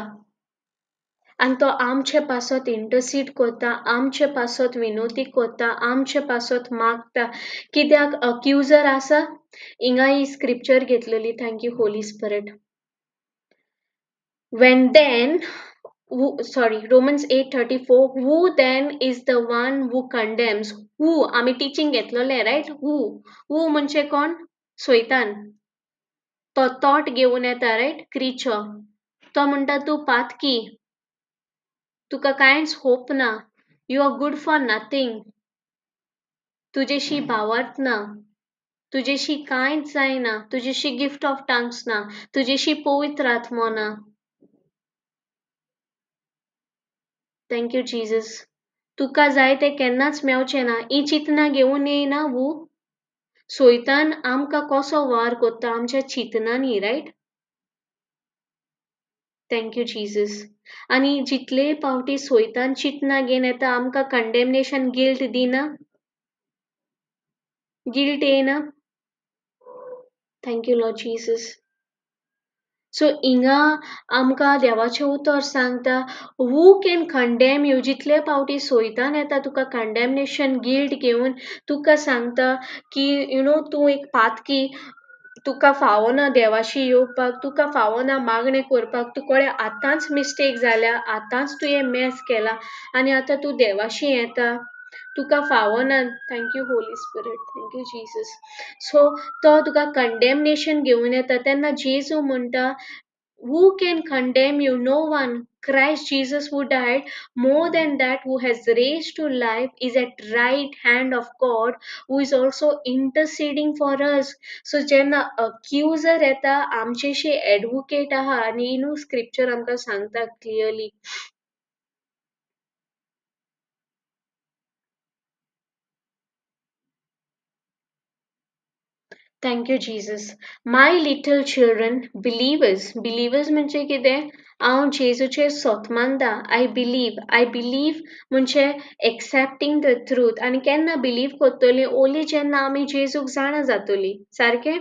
आनी तो आमचे पासत इंटरसीड करता, आमचे पासत विनवती करता, आमचे पासत मागता. कित्याक अक्युजर आसा? हिंगा ही स्क्रिप्चर घेतलेली. Thank you Holy Spirit. When then Romans 8:34, who then is the one who condemns? Who आमी टिचींग घेतलेलें, रायट? हू हू म्हणजे कोण? सैतान. तो थॉट घेवन येता, रायट? क्रिचर. तो म्हणटा तूं पातकी, तुका कांयच होप ना, you are good for nothing, तुजेशी भावार्थ ना, तुजेशी कांयच जायना, तुजेशी गिफ्ट ऑफ टंग्स ना, तुजेशी पवित्र आत्मो ना. Thank you Jesus. तुका जाय तें केन्नाच मेवचें ना. ही चिंतना घेवन येयना वू सैतान आमकां कसो वार करता आमच्या चिंतनांनी, रायट? Thank you Jesus. आनी जितले पावटी सैतान चिंतना घेवन येता आमकां कंडेमनेशन, गिल्ट दिना, गिल्ट येयना. Thank you Lord Jesus. So हिंगा आमकां देवाचें उतर सांगता, हू can condemn you? जितले पावटी सैतान येता तुका कंडेमनेशन, गिल्ट घेवन तुका सांगता की you know तूं एक पातकी, तुका फावना देवाशी येवपाक, तुका फावना मागणें करपाक, तुकडे आतांच मिस्टेक जाल्या, आतांच तुवें मॅस केला आनी आतां तूं देवाशी येता, तुका फावना. Thank you Holy Spirit, thank you Jesus. So तो तुका कंडेमनेशन घेवन येता तेन्ना जेजू म्हणटा, who can condemn you? No one. Christ Jesus who died, more than that who has raised to life, is at right hand of God, who is also interceding for us. So जेन्ना अक्युजर येता आमचेशी एडवोकेट आहा आनी न्हू स्क्रिप्चर आमकां सांगता clearly. Thank you Jesus. My little children, believers. Believers म्हणजे कितें? हांव जेजूचेर सोत मानता. I believe. I believe म्हणजे एक्सेप्टींग the truth. आनी केन्ना बिलीव करतली? ओनली जेन्ना आमी जेजूक जाणा जातली, सारकें?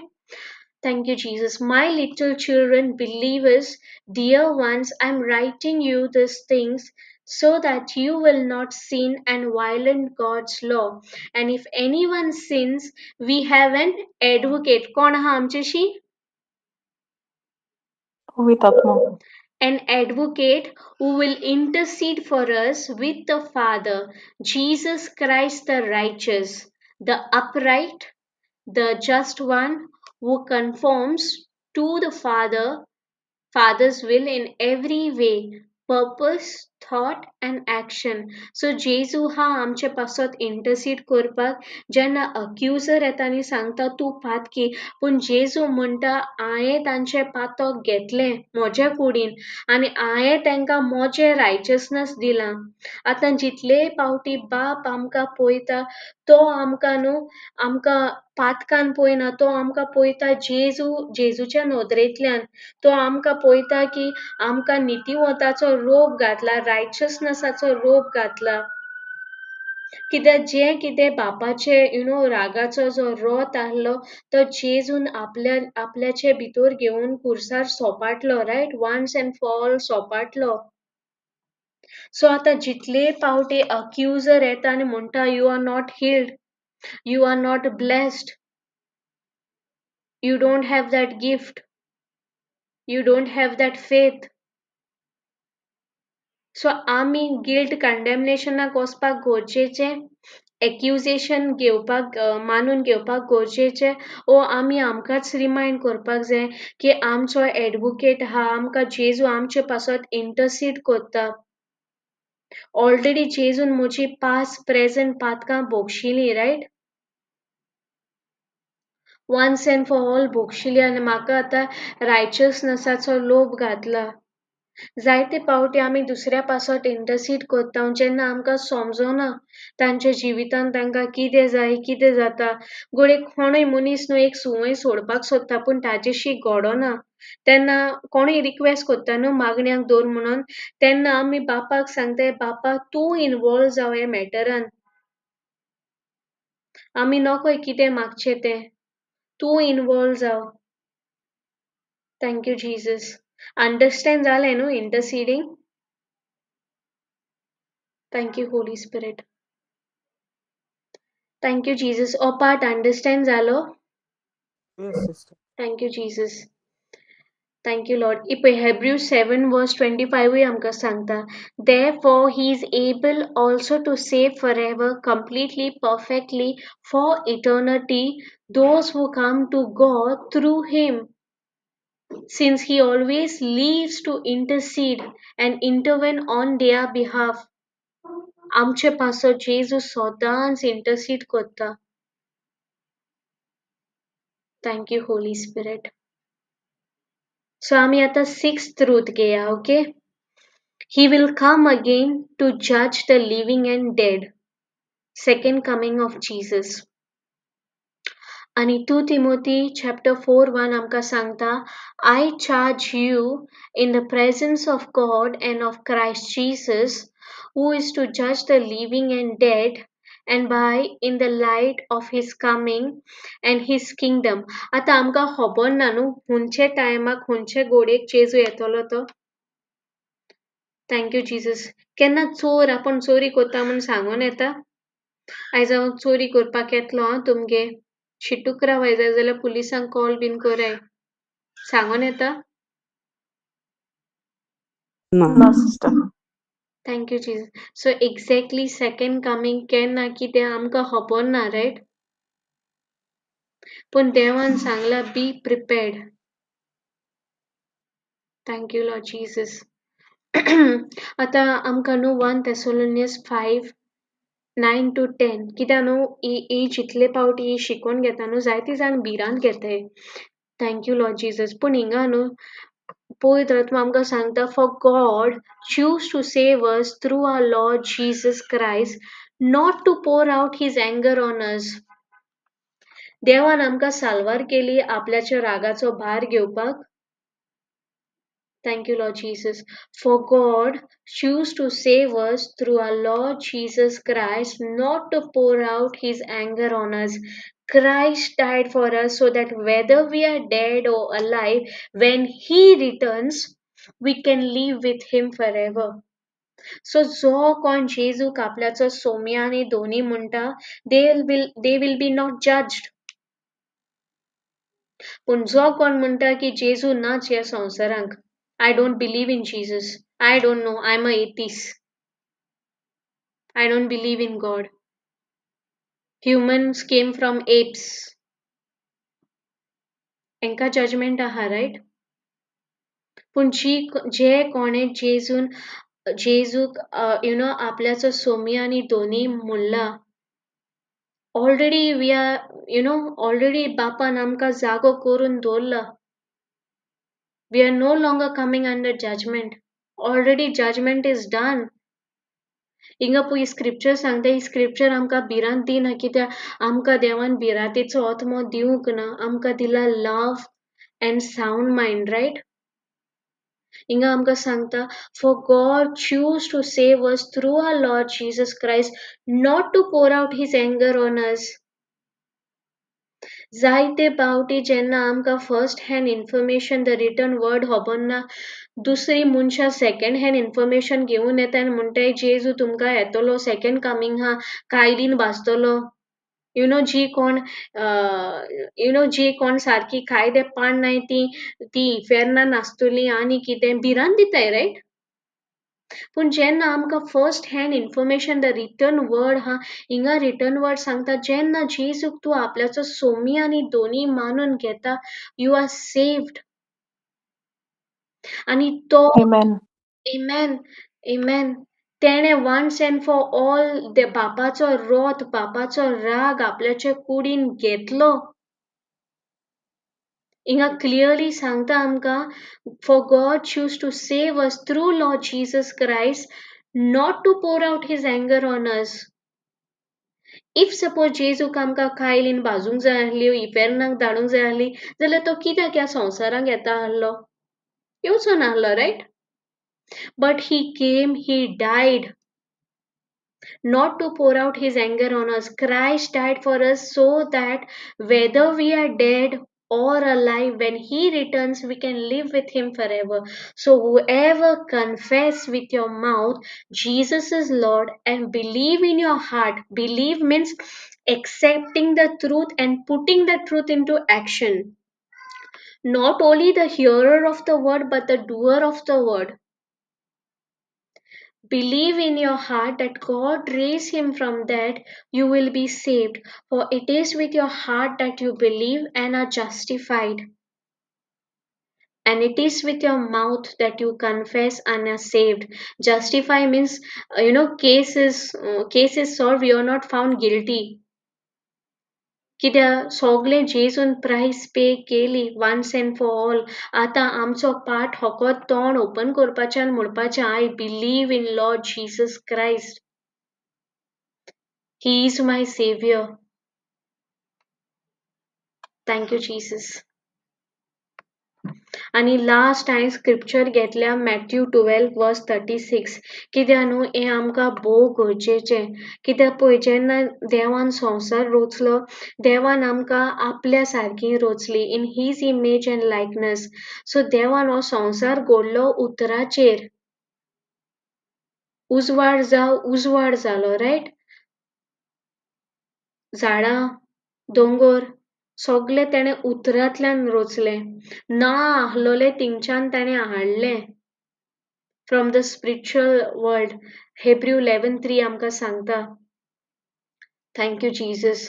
Thank you Jesus. My little children, believers, dear ones, I am writing you these things so that you will not sin and violate God's law. And if anyone sins, we have an advocate. कोण आहा आमचेशी? An advocate who will intercede for us with the Father, Jesus Christ the righteous, the upright, the just one who conforms To the Father's will in every way, purpose, thought and action. So जेजू हा आमचे पासत इंटरसीड करपाक. जेन्ना अक्युजर येता आनी सांगता तूं पातकी, पूण जेजू म्हणटा हांवें तांचें पातक घेतलें म्हज्या कुडीन आनी हांवें तांकां म्हजें रायचसनस दिलां. आतां जितले पावटी बाप आमकां पळयता तो आमकां न्हू आमकां पातकान पळयना, तो आमकां पळयता जेजूच्या नदरेंतल्यान. तो आमकां पळयता की आमकां नितिवंताचो रोग घातला, रायचसनसाचो रोग घातला. कित्याक जें कितें बापाचे रागाचो जो रोत आहलो तो जेजून आपल्याचे भितर घेवन खुर्सार सोपाटलो, right, once and for all सोपाटलो. सो आतां जितले पावटी अक्युजर येता आनी म्हणटा you are not healed, you are not blessed, you don't have that gift, you don't have that faith. So आमी गिल्ट कंडेमनेशनाक वचपाक गरजेचें, एक्युजेशन घेवपाक मानून घेवपाक गरजेचें, ओ आमी आमकांच रिमायंड करपाक जाय की आमचो एडवोकेट आहा, आमकां जेजू आमचे पासत इंटरसीड करता. ऑलरेडी जेजून म्हजी पास्ट प्रेजंट पातकां भोगशिली, right, once and for all भोगशिली आनी म्हाका आतां रायचसनसाचो लोभ घातला. जायते पावटी आमी दुसऱ्या पासत इंटरसीड करता जेन्ना आमकां समजना तांच्या जिवितान तांकां कितें जाय कितें जाता. घडये कोणूय मनीस न्हू एक संवय सोडपाक सोदता पूण ताजेशी घडना, तेन्ना कोणूय रिक्वेस्ट करता न्हू मागण्याक दवर म्हणून, तेन्ना आमी बापाक सांगताय बापा तूं इनवॉल्व जाव ह्या मॅटरान, आमी नकोय कितें मागचें तें, तूं इनवॉल्व जाव. Thank you Jesus. Understand जालें न्हू interceding? Thank you Holy Spirit, thank you Jesus. हो पार्ट अंडरस्टँड जालो? Yes, sister. Thank you Jesus, thank you Lord. इपय Hebrew 7 verse 25 आमकां सांगता, therefore he is able also to save forever, completely, perfectly, for eternity, those who come to God through him, since he always lives to intercede and intervene on their behalf. आमचे पासत जेजू सदांच इंटरसीड करता. Thank you Holy Spirit. So आमी आतां सिक्स्थ रूथ घेया, okay. He will come again to judge the living and dead. Second coming of Jesus. आनी 2 Timothy chapter 4:1 आमकां सांगता, I charge you in the presence of God and of Christ Jesus, who is to judge the living and dead, and by in the light of his coming and his kingdom. आतां आमकां खबर ना न्हू हुंचे टायमाक हुंचे घोडयेक जेजू येतलो तो. Thank you Jesus. केन्ना चोर आपूण चोरी करता म्हूण सांगून येता? आयज हांव चोरी करपाक येतलो आं तुमगे, शिटूक रावाय जाय जाल्यार पुलिसांक कॉल बीन कराय, सांगून येता? ना sister. Thank you Jesus. So exactly second coming केन्ना कितें आमकां खबर ना, रायट? पूण देवान सांगला be prepared. Thank you Lord Jesus. आतां आमकां न्हू 1 Thessalonians 5:9 to 10 कित्याक न्हू ही जितले पावटी ही शिकोवन घेता न्हू जायते जाण भिरांत घेताय. Thank you Lord Jesus. पूण हिंगा न्हू पवित्र आत्मा आमकां सांगता, for God choose to save us through our Lord Jesus Christ, not to pour out his anger on us. देवान आमकां साल्वार केली आपल्याच्या रागाचो भार घेवपाक. Thank you Lord Jesus. For God choose to save us through our Lord Jesus Christ, not to pour out his anger on us. Christ died for us so that whether we are dead or alive, when he returns, we can live with him forever. So जो कोण जेजूक आपल्याचो सोम्या आनी दोनी म्हणटा, they will be not judged. पूण जो कोण म्हणटा की जेजू नाच ह्या संवसारांक, I don't believe in Jesus, I don't know, I am a atheist, I don't believe in God, humans came from apes, हेंकां जजमेंट आहा, रायट? पूण जी जे कोणे जेजून जेजूक you know आपल्याचो सोमी आनी दोनी म्हणला, already we are you know already बापान आमकां जागो करून दवरला. We are no longer coming under judgment. Already judgment is done. हिंगा पळय स्क्रिप्चर सांगता, ही स्क्रिप्चर आमकां भिरांत दिना, कित्याक आमकां देवान भिरांतेचो आत्मो दिवंक ना, आमकां दिला love and sound mind, right? हिंगा आमकां सांगता, for God choose to save us through our Lord Jesus Christ, not to pour out his anger on us. जायते पावटी जेन्ना आमकां first hand information, the written word खबर ना, दुसरी मनशां सेकेंड हँड इन्फॉर्मेशन घेवन येता आनी म्हणटाय जेजू तुमकां येतलो, सेकेंड कमींग आहा, कायलीन भाजतलो. You know जी कोण you know जी कोण सारकी कायदे पाळनाय ती ती इफेर्नान आसतली आनी कितें भिरांत दिताय, रायट? पूण जेन्ना आमकां first hand information, the written word आहा, हिंगा रिटर्न वर्ड सांगता, जेन्ना जेजूक तूं आपल्याचो सोमी आनी दोनी मानून घेता, you are saved. आनी तो Amen. Amen, amen. तेणें वन्स एंड फॉर ऑल बापाचो रोत, बापाचो राग आपल्याचे कुडीन घेतलो. हिंगा क्लियरली सांगता आमकां, for God choose to save us through Lord Jesus Christ, not to pour out his anger on us. If suppose जेजूक आमकां कायलीन भाजूंक जाय आसली, इफेर्नाक धाडूंक जाय आसली, जाल्यार तो कित्याक ह्या संवसाराक येता आसलो? येवचो नासलो, right? But he came, he died, not to pour out his anger on us. Christ died for us so that whether we are dead or alive, when he returns, we can live with him forever. So whoever confess with your mouth Jesus is Lord and believe in your heart, believe means accepting the truth and putting the truth into action. Not only the hearer of the word, but the doer of the word. Believe in your heart that God raised him from dead, you will be saved. For it is with your heart that you believe and are justified. And it is with your mouth that you confess and are saved. Justify means, you know, case is solved, you are not found guilty. कित्याक सगळें जेजून प्रायस पे केली वन्स एंड फॉर ऑल. आतां आमचो पार्ट फकत तोंड ओपन करपाचें आनी म्हणपाचें, I believe in Lord Jesus Christ, he is my saviour. Thank you Jesus. आनी लास्ट हांवें स्क्रिप्चर घेतल्या मॅथ्यू 12 वर्स 36. कित्याक न्हू हें आमकां भोव गरजेचें. कित्याक पळय जेन्ना देवान संवसार रचलो, देवान आमकां आपल्या सारकी रचली, in his image and likeness. So देवान हो संवसार घडलो उतराचेर. उजवाड जावं, उजवाड जालो, रायट? झाडां, दोंगर सगळें तेणें उतरांतल्यान रचलें. ना आहलोलें थिंगच्यान तेणें हाडलें, from the spiritual world. Hebrew 11:3 आमकां सांगता. Thank you Jesus.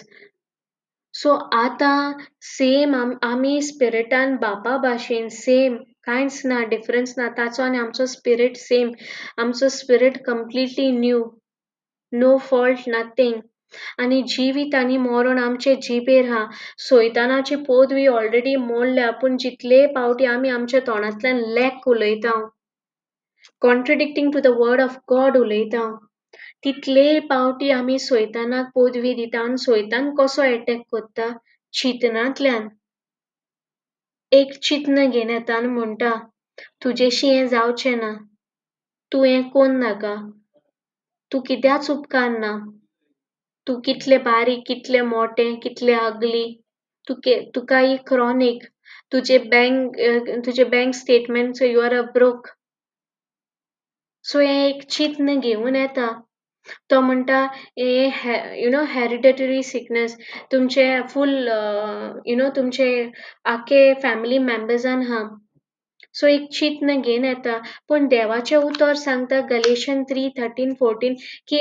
सो आतां सेम आमी स्पिरिटान बापा भाशेन सेम, कांयच ना, डिफरन्स ना. ताचो आनी आमचो स्पिरीट सेम. आमचो spirit completely new, no fault, nothing. आनी जिवीत आनी मरण आमचे जिबेर आहा. सैतानाची पदवी ऑलरेडी मोडल्या, पूण जितले पावटी आमी आमच्या तोंडांतल्यान लॅक उलयता, contradicting to the word of God उलयता, तितले पावटी आमी सैतानाक पदवी दिता. आनी सैतान कसो एटॅक करता? चिंतनांतल्यान. एक चिंतन घेवन येता आनी म्हणटा, तुजेशी हें जावचें ना, तूं हें कोन्न नाका, तूं कित्याच उपकारना, तूं कितलें बारीक, कितलें मोटें, कितलें अगली, तुका ही क्रॉनीक, तुजे bank statement, so you are a broke. So हें एक चिंतन घेवन येता. तो म्हणटा हें you know hereditary sickness, तुमचे फूल you know तुमचे आख्खे फॅमिली मेंबर्सान आहा. सो एक चिंतन घेवन येता. पूण देवाचें उतर सांगता गलेशन 3:13-14 की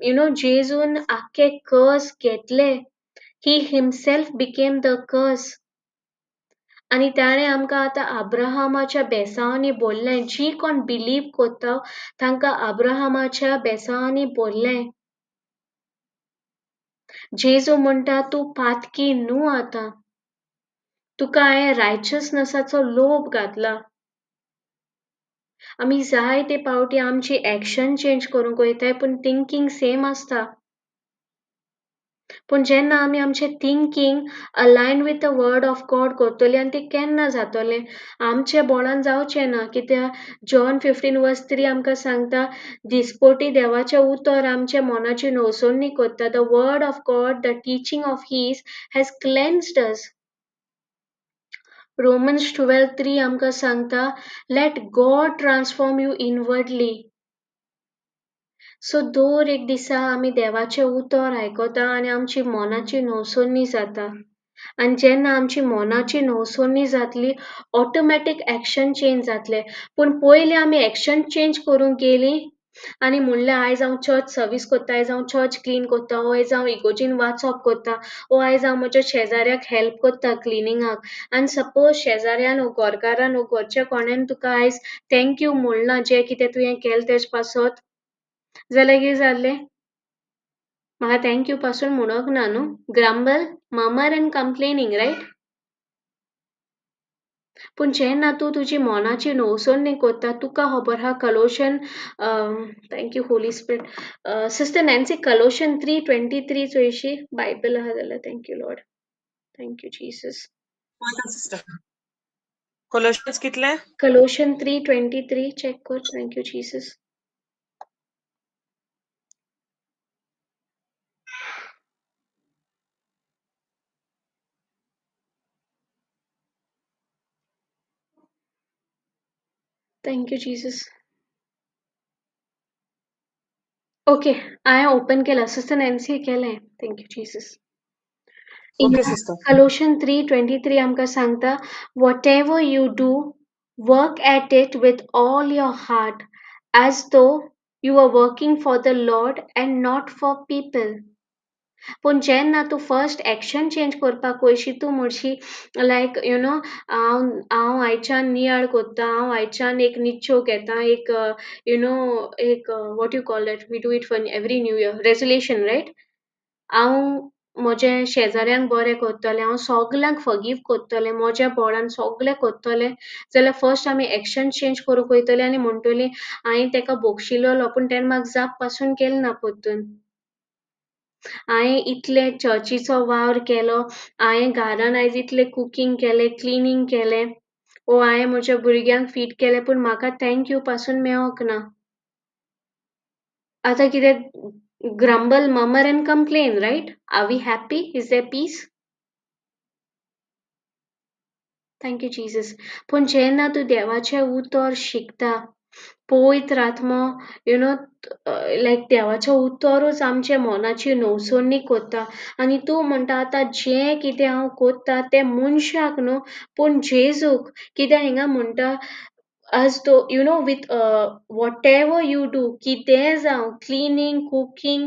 you know जेजून आख्खे कर्स घेतले. He himself became the curse. आनी ताणें आमकां आतां अब्राहमाच्या बेसांवांनी बोल्लें. जी कोण बिलीव कोत्ता तांकां अब्राहमाच्या बेसांवांनी बोल्लें. जेजू म्हणटा तूं पातकी न्हू, आतां तुका हांवें रायचसनसाचो लोभ घातला. आमी जायते पावटी आमची एक्शन चेंज करूंक वयताय पूण थिंकींग सेम आसता. पूण जेन्ना आमी आमचें thinking align with the word of God करतली, आनी तें केन्ना जातलें? आमच्या बोळान जावचें ना, कित्याक जॉन 15:3 आमकां सांगता दिसपोटी देवाचें उतर आमच्या मनाची नवसणी करता. The word of God, the teaching of his has cleansed us. Romans 12:3 आमकां सांगता let God transform you inwardly. So दर एक दिसा आमी देवाचें उतर आयकता आनी आमची मनाची नवसणी जाता. आनी जेन्ना आमची मनाची नवसणी जातली ऑटोमॅटीक एक्शन चेंज जातलें. पूण पयलीं आमी एक्शन चेंज करूंक गेलीं आनी म्हणलें आयज हांव चर्च सर्वीस कोत्ता, आयज हांव चर्च क्लीन कोत्ता, ओ आयज हांव इगोजीन वाचप कोत्ता, ओ आयज हांव म्हज्या शेजाऱ्याक हेल्प कोत्ता क्लिनिंगाक. आनी सपोज शेजाऱ्यान वो घरकारान वो घरच्या कोणेन तुका आयज thank you म्हणलां जें कितें तुवें केलें तेजे पासत, जाल्यार कितें जाल्लें? म्हाका thank you पासून म्हणूंक ना न्हू. Grumble, murmur and complaining, right? पूण जेन्ना तूं तुजी मनाची नवसणी कोत्ता तुका खबर आहा Colossian, thank you Holy Spirit, sister Nancy Colossian 3:23 चोयशी Bible आहा जाल्यार. Thank you Lord, thank you Jesus. Colossians कितले? कलोशन 3:23 चॅक कर. Thank you Jesus. Thank you Jesus. Okay, हांवें ओपन केला सिस्टर नॅन्सी केलें. Thank you Jesus. Okay sister. Colossian 3:23 आमकां सांगता whatever you do work at it with all your heart as though you are working for the Lord and not for people. पूण जेन्ना तूं फर्स्ट एक्शन चेंज करपाक वयशी तूं म्हणशी लायक you know हांव हांव आयच्यान नियाळ कोत्ता, हांव आयच्यान एक निश्चेव घेता, एक you know एक what you call that, we do it for every new year resolution, right? हांव म्हजे शेजाऱ्यांक बरें करतलें, हांव सगल्यांक फॉरगीव करतलें, म्हज्या बोडान सगलें करतलें, जाल्यार फर्स्ट आमी एक्शन चेंज करूंक वयतलीं आनी म्हणटलीं हांवें तेका बोगशिलोलो पूण तेणें म्हाका जाप पासून केली ना परतून. हांवें इतलें चर्चीचो वावर केलो, हांवें घरान आयज इतलें कुकींग केलें, क्लिनींग केलें, ओ हांवें म्हज्या भुरग्यांक फीड केलें पूण म्हाका thank you पासून मेळोंक ना. आतां कितें grumble, murmur and complain, right? Are we happy? Is there peace? Thank you Jesus. पूण जेन्ना तूं देवाचें उतर शिकता, पवित्र आत्मो you know लायक देवाचें उतरूच आमच्या मनाची नवसणी कोत्ता आनी तूं म्हणटा आतां जें कितें हांव कोत्ता तें मनशाक न्हू पूण जेजूक. कित्याक हिंगा म्हणटा as though you know with whatever you do, कितें जावं, cleaning, cooking,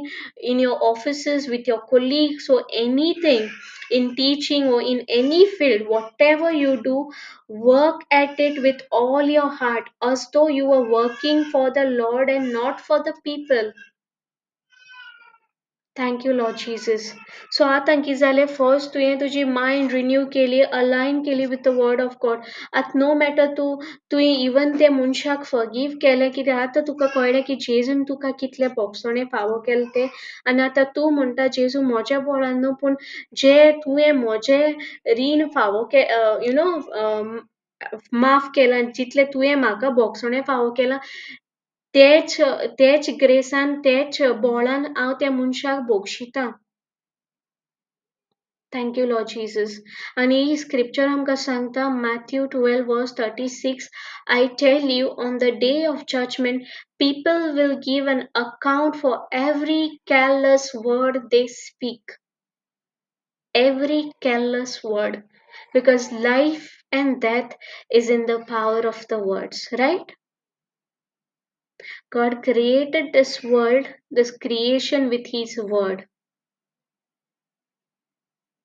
in your offices, with your colleagues or anything, in teaching or in any field, whatever you do, work at it with all your heart as though you are working for the Lord and not for the people. Thank you Lord Jesus. So आतां कितें जालें, फर्स्ट तुवें तुजी मायंड रिन्यू केली, अलायन केली with the word of God. आतां नो मॅटर तूं तुवें इवन त्या मनशाक फॉरगीव केलें, कित्याक आतां तुका कळ्ळें की जेजून तुका कितलें बोगसणें फावो केलें तें, आनी आतां तूं म्हणटा जेजू म्हज्या बोळान न्हू पूण जें तुवें म्हजें रीण फावो के you know माफ केलां, जितलें तुवें म्हाका बोगसणें फावो केलां तेच तेच ग्रेसान तेच बोळान हांव त्या मनशाक बोगशितां. Thank you Lord Jesus. आनी ही स्क्रिप्चर आमकां सांगता Matthew 12:36, I tell you on the day of judgment people will give an account for every careless word they speak. Every careless word, because life and death is in the power of the words, right? God created this world, this creation with his word.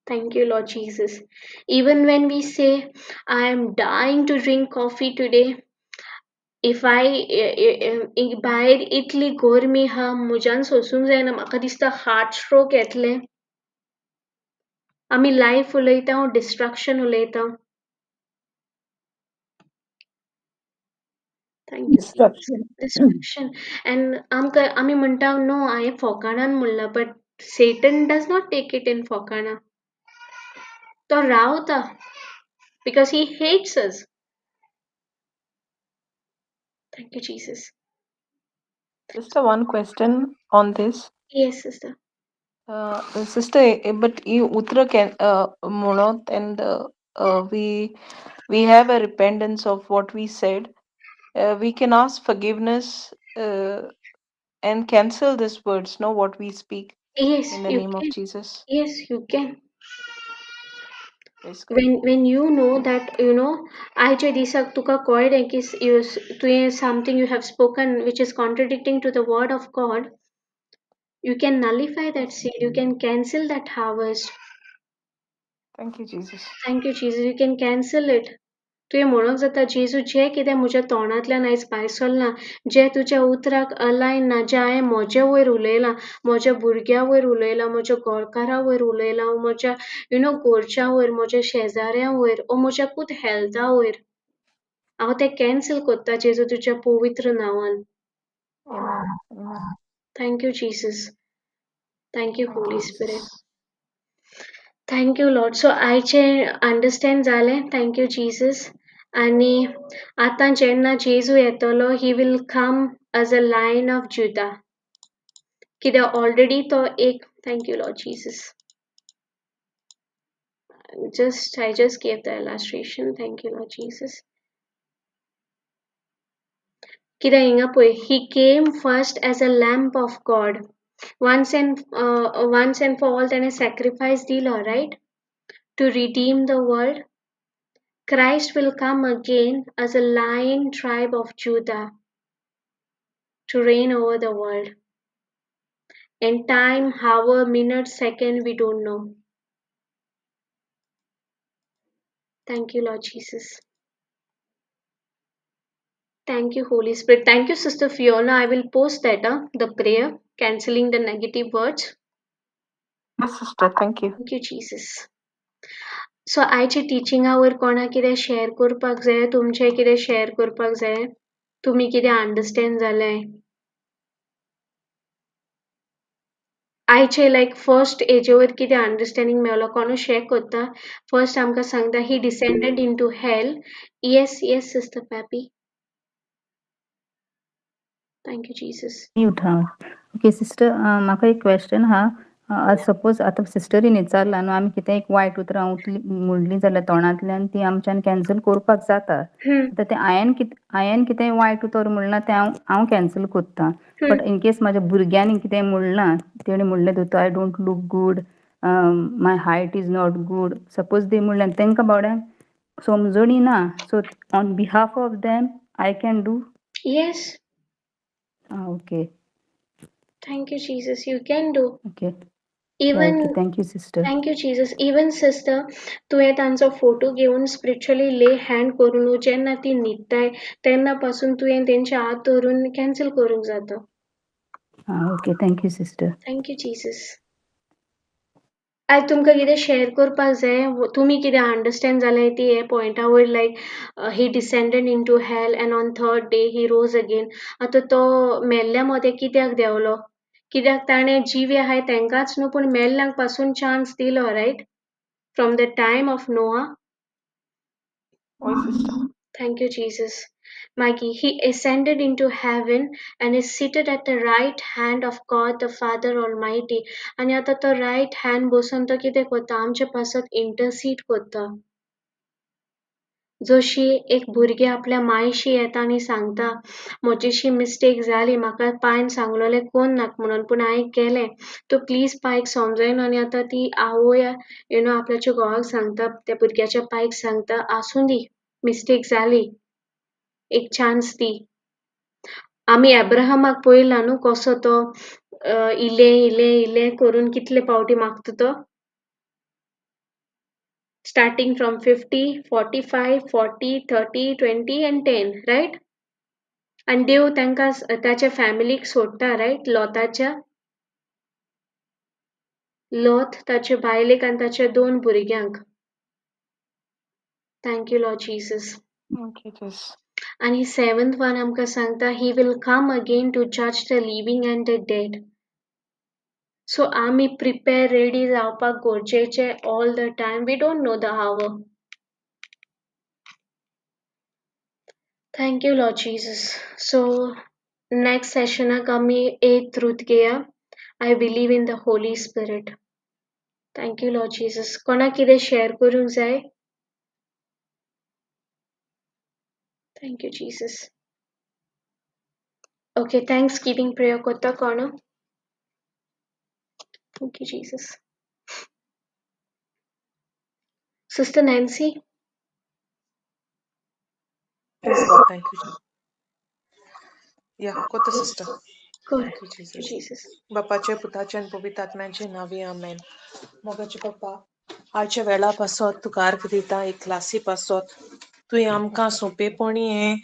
Thank you, Lord Jesus. Even when we say, I am dying to drink coffee today, if I भायर इतली गरमी आहा, म्हज्यान सोंसूंक जायना, म्हाका दिसता हार्ट स्ट्रोक येतलें. आमी लायफ उलयता, डिस्ट्रक्शन उलयता. Thank you. Destruction. Destruction. And आमकां आमी म्हणटा नो हांवें फोकाणान म्हणलां, but Satan does not take it in फोकाणां. तो रावता because he hates us. Thank you, Jesus. Sister, one question on this. Yes, sister. Sister, but you Uttara can म्हणत and we have a repentance of what we said. We can ask forgiveness and cancel these words, no, what we speak. Yes, in the you name of can. Jesus. Yes, you can. Praise God. When you know that, you know, आयच्या दिसाक तुका कळ्ळें की तुवें something you have spoken which is contradicting to the word of God, you can nullify that seed, you can cancel that harvest. Thank you, Jesus. Thank you, Jesus. You can cancel it. तुवें म्हणूंक जाता, जेजू, जें कितें म्हज्या तोंडांतल्यान आयज भायर सरलां, जें तुज्या उतराक अलायन ना, जें हांवें म्हजे वयर उलयलां, म्हज्या भुरग्यां वयर उलयलां, म्हज्या घरकारा वयर उलयलां, म्हज्या घरच्या वयर, म्हज्या शेजाऱ्यां वयर, ओ म्हज्या खूद हेल्था वयर, हांव तें कॅन्सल करता जेजू तुज्या पवित्र नांवान. Amen. Amen. Thank you, Jesus. Thank you, Thank you, Holy Spirit. Jesus. Thank you, Lord. So आयचें अंडरस्टँड जालें. Thank you, Jesus. आनी आतां जेन्ना जेजू येतलो, he will come as a lion of Judah. कित्याक ऑलरेडी तो एक, thank you Lord Jesus. Just I just gave the illustration. Thank you, Lord Jesus. कित्याक हिंगा पळय, he came first as a lamb of God. Once and for all ताणें sacrifice दिलो, right? To redeem the world. Christ will come again as a lion tribe of Judah to reign over the world. And time, hour, minute, second, we don't know. Thank you, Lord Jesus. Thank you, Holy Spirit. Thank you, Sister Fiona. I will post that, the prayer, cancelling the negative words. Yes, sister. Thank you. Thank you, Jesus. So, आयच्या टिचिंगा वयर कोणा कितें शेअर करपाक जाय, तुमचें कितें शेअर करपाक जाय, तुमी कितें अंडरस्टँड जालें आयचे, लायक फर्स्ट हेजे वयर कितें अंडरस्टँडींग मेवलो, कोणू शेअर करता? फर्स्ट आमकां सांगता he descended into hell. Yes, yes sister Pappy. Thank you Jesus. Okay sister, म्हाका एक क्वेश्चन आहा. सपोज आतां सिस्टरीन विचारलां न्हू, आमी कितें एक वायट उतरां म्हणलीं जाल्यार तोंडांतल्यान ती आमच्यान कॅन्सल करपाक जाता. आतां तें हांवें कितें वायट उतर म्हणलां तें हांव कॅन्सल करता, बट इन केस म्हाज्या भुरग्यांनी कितें म्हणलां, तेणी म्हणलें दोतोर I don't look good, my height is not good, suppose ती म्हणलें तांकां बावड्यांक समजणी ना, so on behalf of them I can do? Yes. Okay. Thank you, Jesus. You can do. Okay. Even okay, thank you, sister. Thank you, Jesus. Even sister, तुवें तांचो फोटो घेवन स्पिरिच्युअली ले हँड करून जेन्ना ती न्हिदताय तेन्ना पासून तुवें तेंचे हात धरून कॅन्सल करूंक जाता. Okay, thank you, sister. Thank you, Jesus. आयज तुमकां कितें शेअर करपाक जाय, तुमी कितें अंडरस्टँड जालें ती हे पॉयंटा वयर, like he descended into hell and on third day he rose again. आतां तो मेल्ल्या मदें कित्याक देंवलो? कित्याक ताणें जिवे आहाय तेंकांच न्हू पूण मेल्ल्यांक पासून चान्स दिलो, right? From the time of Noah. हय sister. Thank you, Jesus. मागीर he ascended into heaven and is seated at the right hand of God the Father Almighty. आनी आतां तो रायट हँड बसून तो कितें करता, आमचे पासत इंटरसीड करता. जशी एक भुरगें आपल्या मायशी येता आनी सांगता म्हजीशी मिस्टेक जाली, म्हाका पायन सांगलोलें कोण नाका म्हणून, पूण हांवें केलें, तूं प्लीज पायक समजय. आनी आतां ती आवय आपल्याच्या घोवाक सांगता, त्या भुरग्याच्या पायक सांगता, आसूं दी, मिस्टेक जाली, एक चान्स दी. आमी एब्राहमाक पळयला न्हू कसो तो इल्लें इल्लें इल्लें करून कितले पावटी मागता तो. Starting from 50, 45, 40, 30, 20 and 10, right? आनी देव तांकां ताच्या फॅमिलीक सोडटा, रायट? लोताच्या, लोत, ताचे बायलेक आनी ताच्या दोन भुरग्यांक. Thank you, Lord Jesus. Jesus. आनी सेवन्थ वन आमकां सांगता, he will come again to judge the living and the dead. So आमी प्रिपेर, रेडी जावपाक गरजेचें all the time. We don't know the hour. Thank you, Lord Jesus. So next सेशनाक आमी एथ ट्रूथ घेया, I believe in the Holy Spirit. Thank you, Lord Jesus. कोणाक कितें शेअर करूंक जाय? Thank you, Jesus. Okay, thanksgiving prayer करता कोण? Thank you, Jesus. Sister Nancy. Praise God. Thank you. Yeah, कोता sister. Good. Thank you, Jesus. Jesus. बापाचे, पुताचे आनी पवित्र आत्म्याचे नांवी, आमेन. मोगाचे पप्पा, आयच्या वेळा पासत तुका अर्घ दिता. एक क्लासी पासत तुवें आमकां सोंपेपणी हें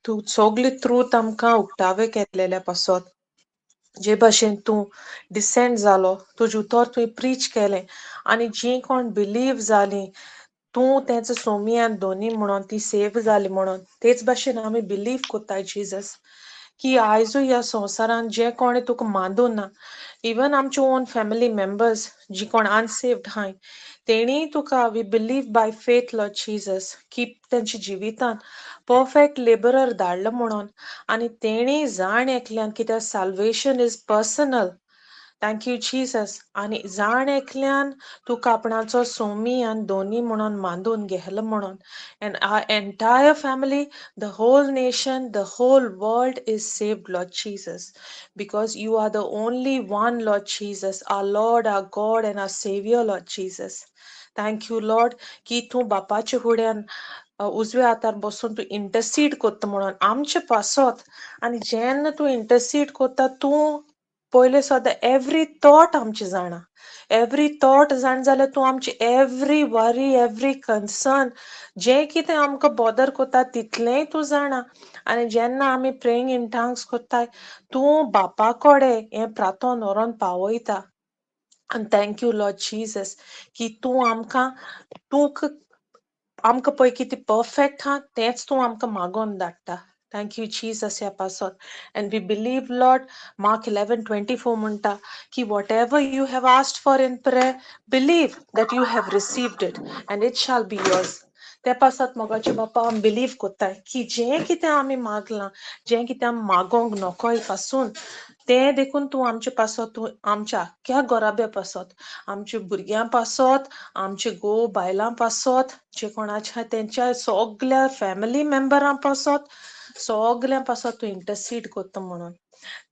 तूं सगळे ट्रूथ आमकां उक्तावे केलेल्या पासत, जे भाशेन तूं डिसेंड जालो, तुजें उतर तुवें प्रीच केलें आनी जीं कोण बिलीव जालीं तूं तेंचो सोमी आनी दोनी म्हणून, ती सेव जाली म्हणून, तेच भाशेन आमी बिलीव कोत्ताय जिजस की आयजूय ह्या संवसारान जे कोणे तुका मानून ना, इवन आमचे ओन फॅमिली मेंबर्स जी कोण अनसेव्ड हाय, तेणी तुका, we believe by faith, Lord Jesus, की तेंच्या जिवितान परफेक्ट लेबरर धाडलो म्हणून आनी तेणी जाण एकल्यान, कित्याक salvation is personal. Thank you, Jesus. आनी जाण एकल्यान तुका आपणाचो सोमी आनी दोनी म्हणून मानून घेतलो म्हणून, and our entire family, the whole nation, the whole world is saved, Lord Jesus, because you are the only one, Lord Jesus, our Lord, our God and our Savior, Lord Jesus. Thank you, Lord, की तूं बापाच्या फुड्यान उजव्या हातार बसून तूं इंटरसीड कोत्ता म्हणून आमचे पासत. आनी जेन्ना तूं इंटरसीड कोत्ता, तूं पयले सदां एवरी थॉट आमची जाणा. एवरी थॉट जाण जाल्यार तूं आमची एवरी वरी, एवरी कन्सर्न, जें कितें आमकां बॉदर कोत्ता तितलेंय तूं जाणा. आनी जेन्ना आमी प्रेइंग इन टंग्स कोत्ताय, तूं बापा कडेन हें प्रार्थन व्हरोन पावयता. आनी thank you, Lord Jesus, की तूं आमकां, तूं आमकां पळय कितें परफेक्ट आहा तेंच तूं आमकां मागोन धाडटा. Thank you, Jesus, ह्या पासत. And we believe, Lord, Mark 11:24 म्हणटा की whatever you have asked for in prayer, believe that you have received it and it shall be yours. ते पासत मोगाचे बापा, आमी बिलीव कोत्ताय की जें कितें आमी मागलां, जें कितें आमी मागोंक नकोय पासून, तें देखून तूं आमचे पासत, तूं आमच्या आख्ख्या गोराब्या पासत, आमच्या भुरग्यां पासत, आमचे घोव बायलां पासत, जे कोणाच्या तेंच्या सगल्या फॅमिली मेंबरां पासत, सगल्यां पासत तूं इंटरसीड कोत्ता म्हणून.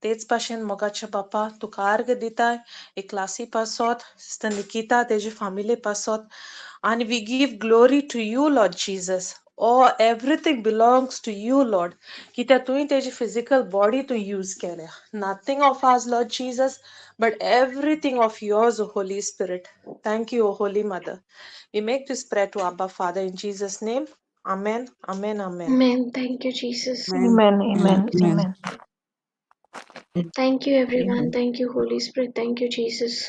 तेच भाशेन मोगाच्या बापा, तुका अर्घ दिताय एक क्लासी पासत, सिस्टर निकिता तेजे फामिली पासत, आनी we give glory to you, Lord Jesus. Oh, everything belongs to you, Lord, कित्याक तुवें तेजी फिजिकल बॉडी तूं यूज केल्या. Nothing of ours, Lord Jesus, but everything of yours, O Holy Spirit. Thank you, O Holy Mother. We make this prayer to Abba Father in Jesus' name. Amen, amen, amen. Amen. Thank you, Jesus. Amen, amen, Amen. Amen. Thank you, everyone. Thank you, Holy Spirit. Thank you, Jesus.